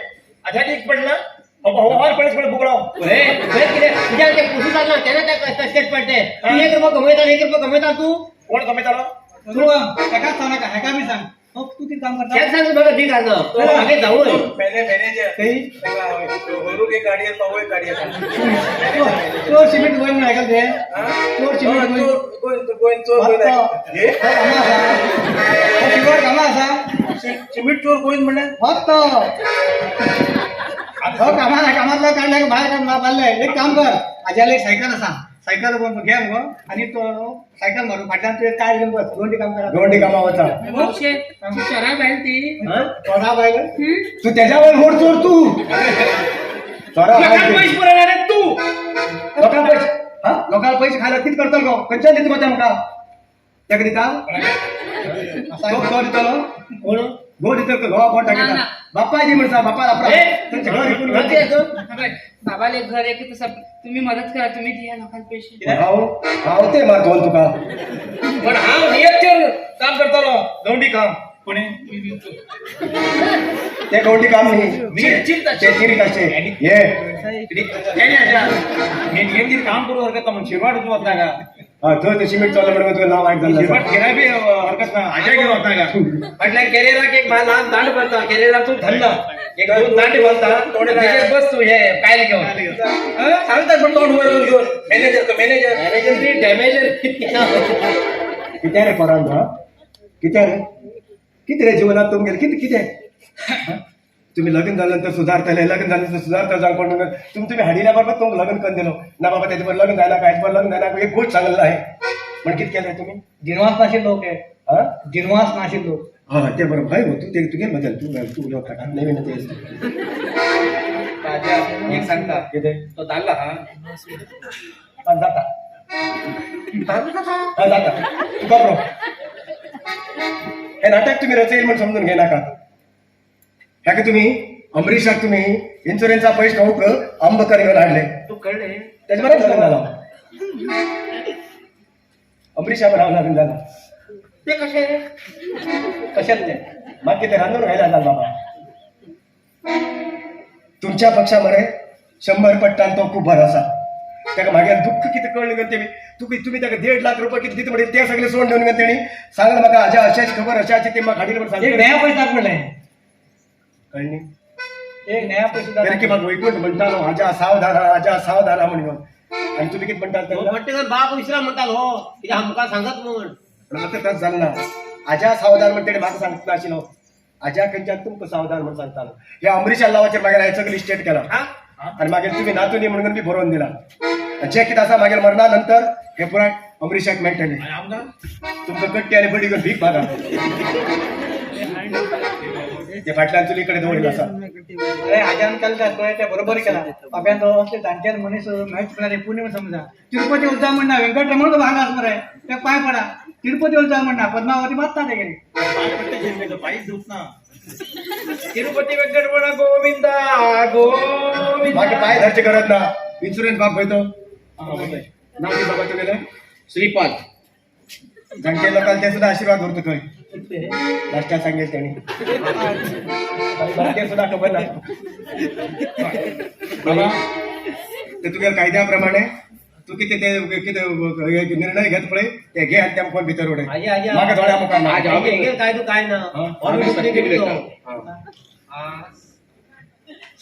आतां ह्याक एक पडलें ना, हो पळय पळय बुकडो. खंय कितें तुज्यान तें कुसूं जालें ना तेन्ना तें तशेंच पडटें. तूं 1 रुपया कमयता, 1 रुपया कमयता तूं. कोण कमयतालो? तूं हेकाच सांग नाका, हेका बी सांग. तूं कितें काम करता? तेच सांग म्हाका दी घालना मागीर जावं. मॅनेजर एक गाडी पावय गाडी. चोर सिमेंट गोंय म्हणून आयकलें तुवें? चोर सिमेंट गोंय. गोंय चोर. कामां आसा, सिमेंट चोर गोंय म्हणल्यार फक्त हो कामा कामातलो काडले भायर मारले. एक काम कर, आज्याले एक सायकल आसा, सायकल घे मुगो आनी तो सायकल मारून फाटल्यान तुवें टायर घेवन बस. दोन काम करा. गवंडी कामां वचा. मावशे चोरा बायल ती. चोरा बायल. तूं तेज्या वयर मोड चोर तूं चोरा. पयशे पुरयना रे. तू. लोकांक पैसे हा लोकांक पैसे खायला कितें करतलो गो खंयच्यान दिता गो तेमकां तेका दिता तो दितलो कोण गो दितलो घोवा कोण टाकता बाप्पा दी म्हणसा बाप्पा तेंचें घर विकून बाबाले घर एक तसं तुम्ही मदत करा, तुम्ही दिया लोकांक पैसे. हांव हांव ते मार दोन तुका. पण हांव नियतचेर काम करतालो गवंडी काम. कोणी ते गवंडी काम न्ही ते चिरीत अशे हे मी काम करू हरकत ना म्हण शिरवाड वत ना का हा थंय ते सिमेंट चाललं म्हणून तुका नाव वायट जाल्लें शिरवाड आसा. खेळाय बी हरकत ना आजा घेऊन वत ना का म्हटल्यार कॅरियराक एक ल्हान दांड भरता कॅरियराक तूं धरना एक दोन दांडे घालता तेजेर बस तूं हे कायल घेवन सांगतात पण तोंड वयर करून घेवन मॅनेजर तो मॅनेजर मॅनेजर ती डॅमेजर. कितें रे पोरांनो हा कितें रे कितें रे जिवनात तुमगेलें कितें कितें तुम्ही लग्न झाल्यानंतर सुधारतले लग्न झाल्यानंतर सुधारता जावं कोण तुम तुम्ही हाडिल्या बरोबर तुमकां लग्न करून दिलो ना बाबा तेजे बरोबर लग्न जायना कांयच बरोबर लग्न जायना एक गोश्ट सांगलें आहे म्हण कितें केलें तुमी दिनवास नाशिल्लो लोक हे. हा दिनवास नाशिल्लो. हा ते बरोबर हय गो तूं ते तुगेल मजा तूं तूं उलोवप नाका नवीन ते राजा एक सांगता कितें तो दाल्ला हा हा जाता हा जाता तुका बरो हे नाटक तुम्ही रचयल म्हण समजून घेनाका. ह्याका तुम्ही अमरीशाक तुम्ही इन्शुरन्सा पैसे खाऊक आंबकर घेऊन हाडले तू कळ्ळें त्याच्या बरोबर लग्न झालं अमरीशा बरोबर लग्न झालं ते कशें कशेंच ते मागीर ते रांदून घायला जाल बाबा. तुमच्या पक्षा मरे 100 पट्टान तो खूब बरो आसा. ताका मागीर दुःख कितें कळ्ळें गे तेमी तुका तुमी ताका 1.5 लाख रुपया कितें दिता म्हणलें ते सगळें सोडून दिवन गे तेणी सांगलें म्हाका आजा अशेंच खबर अशें अशें ते म्हाका हाडिल्लें म्हण एक सांगलें नया पैसे दाख म्हणलें कळ्ळें न्ही एक नया पैसे दाख. तरी की म्हाका वैकुंठ म्हणटालो आजा सावधान आजा सावधान म्हणून आनी तुमी कितें म्हणटात तेन्ना म्हणटा बाप विसरा म्हणटालो हो कित्याक आमकां सांगत म्हण. पण आतां तशें जालें ना. आजा सावधान म्हण तेणें म्हाका सांगता आशिल्लो आजा खंयच्यान तुमकां सावधान म्हण सांगतालो. ह्या अमरीशा लावाचेर मागीर हांवें सगळें इस्टेट केला आनी मागीर तुमी नातूनी म्हणून बी बरोवन दिला. जें कितें आसा मागीर मरणा नंतर हे पुराय अमरीशाक मेळटलें. तुमकां कट्टी आनी बडी घेवन भीक मागा ते फाटल्यान चुली कडेन दवरिल्लो आसा. अरे आज्यान केलें पळय ते बरोबर केला. बाब्यान तो असले जाणटे मनीस मेळच ना रे पुण्य समजा. तिरुपती वचता म्हणना व्यंकटरमण तो हांगा आसा मरे ते पांय पडा. तिरुपती वचता म्हणना पद्मावती मारता तेगेली. पायीच धुत ना. तिरुपती व्यंकटरमण गोविंदा गोविंदा. म्हाका पांय धरची गरज ना. इन्शुरन्स बाब खंय तो नांव कितें बाबा तुगेलें? श्रीपाद. जाणटे लोकांक ते सुद्दां आशिर्वाद दवरता थंय लास्टाक सांगेल तेणी ते सुद्दां खबर ना बाबा. ते तुगेल्या कायद्या प्रमाणे तूं कितें ते कितें निर्णय घेत पळय ते घे आनी तेमकां भितर उडय. म्हाका दोळ्या मुखार ना. काय तूं काय ना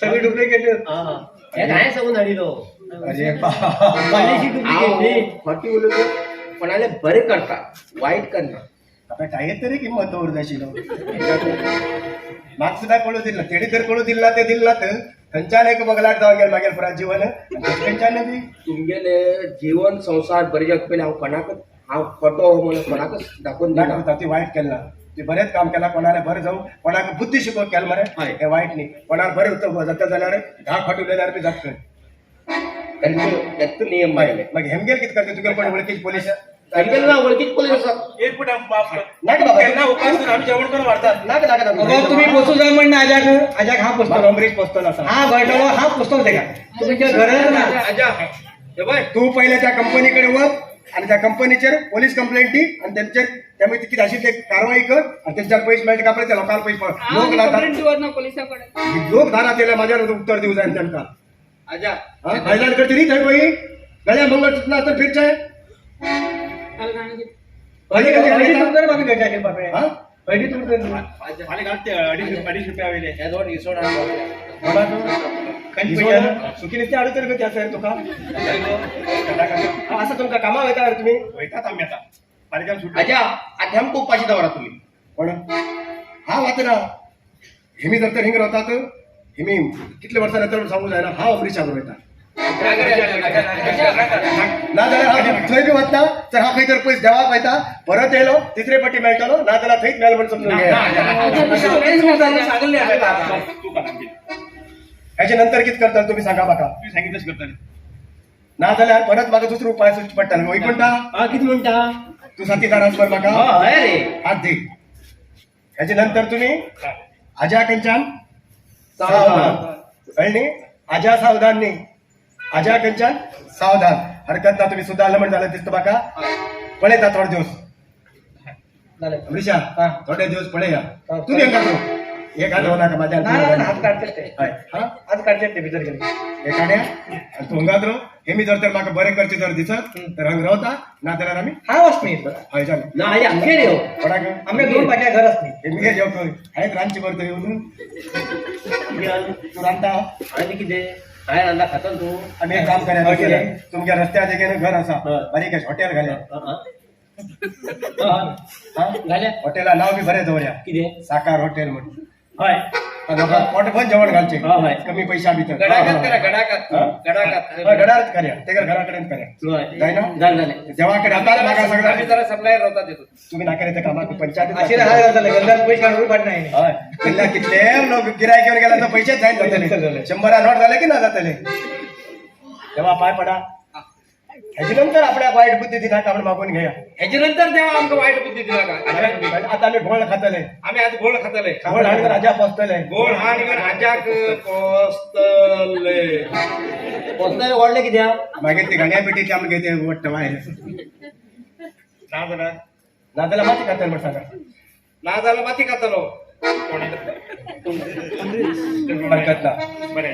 सगळी डुप्लिकेट. हे काय सांगून हाडिलो. अरे फाटी उलयता कोणाले बरें करता वायट करना. आता काय तरी किंमत दवर आशिल्लो. म्हाका सुद्दां कळूं दिल्ला तेणी तर कळूं दिल्ला ते दिल्ला तर खंयच्यान एक बगलाक जावन गेलें मागीर पुराय जीवन खंयच्यान बी तुमगेले जीवन संवसार बरें जावचे पयलीं हांव कोणाकच हांव खोटो म्हणून कोणाकच दाखोवन दिना. दाखोवता ती वायट केला ती बरेंच काम केलां कोणाले बरें जावं कोणाक बुद्धी शिकोवंक केलें मरे हें वायट न्ही. कोणाक बरें जाता जाल्यार 10 फाटी उलयल्यार बी जाता खंय. तेच नियम मागले. मागीर हेमगेर कितें करता तुगेले कोण वळखीचे पोलीस हेमगेर ना वळखीचे पोलीस आसा. एक फुट माफ कर नाका बाबा केन्ना उपास आमी जेवण करून व्हरतात. नाका नाका नाका. अगो तुमी पोसूं जाय म्हणना आज्याक आज्याक हांव पोसतलो. अमरीश पोसतलो आसा. हा गळटलो हांव पोसतलो तेका तुमच्या गरज ना. आजा हे तूं पयलें त्या कंपनी कडेन वच आनी त्या कंपनीचेर पोलीस कंप्लेंट दी आनी तेंचेर त्यामुळे कितें आशिल्ली ते कारवाई कर आनी तेंच्यार पयशे मेळटा काय पळय त्या लोकांक पयशे लोक लोक दारात येयले म्हाज्यार उत्तर दिवं जाय तांकां. आजा भायल्यान करची न्ही थंय पळय गळ्या मंगळ सुटना आसतना फिरचें. सुकी नुस्तें हाडूं तर गो त्या तुका आसा तुमकां कामां वयता तुमी वयतात आमी आतां फाल्यां सुटले. आजा आतां आमकां उपाशी दवरा तुमी. कोण हांव आतां ना हेमी जर तर हिंग रावतात हेमी कितले वर्सां नंतर सांगू जायना हांव अमरीशा बरोबर वयता ना जाल्यार हांव थंय बी वतना तर हांव खंय तर पयस देवाक वयता परत येयलो तिसरे पट्टी मेळटलो ना जाल्यार थंयच मेळलो म्हण समजून घे. हेच्या नंतर कितें करता तुमी सांगा म्हाका. तुम्ही सांगितलं करताले. ना जाल्यार परत म्हाका दुसरो उपाय सुचचे पडटा. वय म्हणटा हा कितें म्हणटा? तूं साथीदार आस म्हाका हय रे. हात दी. हेजे नंतर तुमी आज्या खंयच्यान सावधान, कळ्ळें न्ही? आज्या सावधान न्ही, आज्या खंयच्यान सावधान. हरकत ना, तुमी सुद्दां म्हण जालें दिसता म्हाका. पळयता थोडे दिवस अमरीशा, थोडे दिवस पळया. तूं हें घाल, हे घाल नाका माझ्या. हात काडचे ते, हात काडचे ते भितर गेले हे काड्या. आनी तूं हांगात राव. हेमी जर तर म्हाका बरें करचें जर दिसत तर हांगा रावता, ना जाल्यार आमी हांव आसनी. हय जालें. ना आजी आमगेर यो. कोणाक? आमगे दोन पाट्या घर आसनी. हेमगेर यो खंय हांवें रांदचे बरें येवन तूं रांदता. आनी कितें हांवें रांदला खाता तूं. आमी एक काम करूया, तुमच्या रस्त्या देगेन घर आसा, बारीक हॉटेल घाल्या. घाल्या हॉटेला नाव बी बरें दवरया, कितें? साकार हॉटेल म्हण. हय. लोकांक पोटभर जेवण घालचें, हय. कमी पैशा भितर. गडाकात करा, गडाकात, गडाकात. गडारच करया, तेगर घरा कडेन करया. जायना? जालें जालें. देवा कडेन आतां म्हाका आमी सगळं जरा सप्लायर रावतात तितून. तुमी नाका रे कामाक पंचायत. अशें हात घालतले गल्ल्यान पयशे हाडून पडना. हय, गल्ल्या कितले लोक गिरायक येवन गेल्यार तर पैशेच जायन जातले. 100 नोट जाले की ना जातले. देवा पांय पडा. हेजे नंतर आपल्याक वायट बुद्धी दिनाका म्हण मागून घेया. हेजे नंतर देवा आमकां वायट बुद्धी दिनाका. आतां आमी गोळ खातले. आमी आतां गोळ खातले. गोळ हाडून राजा पोसतले. गोळ हाड घेवन आज्याक पोसतले. पोसतले व्हडलें कित्याक? मागीर ती घाण्या पेटीतली आमगे ते वट्ट वायर. ना जाल्यार ना जाल्यार माती खातले म्हण सांगा. ना जाल्यार माती खातलो. हरकत ना,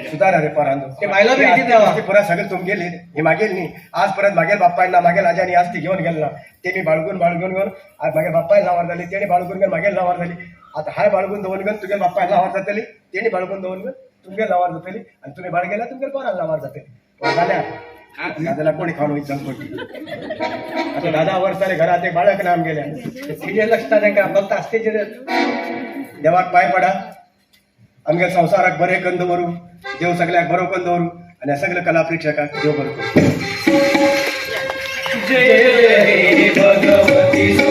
सुदारा रे पोरांनो. ते बायलो बी येतीत देवा. ती पुरा सगळें तुमगेली ही मागेल न्ही. आज परत मागेल बापायन ना, मागेल आज्यानी आज ती घेवन गेल ना. ते मी बाळगून बाळगून घेवन आज मागेल बापायन नांवार जाली, तेणी बाळगून घेवन मागेल नांवार जाली. आतां हाय बाळगून दवरून घेवन तुगेल बापायन नांवार जातली, तेणी बाळगून दवरून घेवन तुमगेल नांवार जातली, आनी तुमी बाळगेल्यार तुमगेल पोरान नांवार जातली. पूण जाल्यार ना जाल्यार कोणी खावन वयता पडटी. आतां 10 वर्सां रे घरांत एक बाळक ना आमगेल्या. सिरियल आसता तांकां फक्त आसतेचेर. देवाक पांय पडा, आमगे संवसाराक बरें करून दवरूं, देव सगळ्याक बरो करून दवरूं, आनी ह्या सगळ्या कला प्रेक्षकांक देव बरो करूं. जय जय भगवती.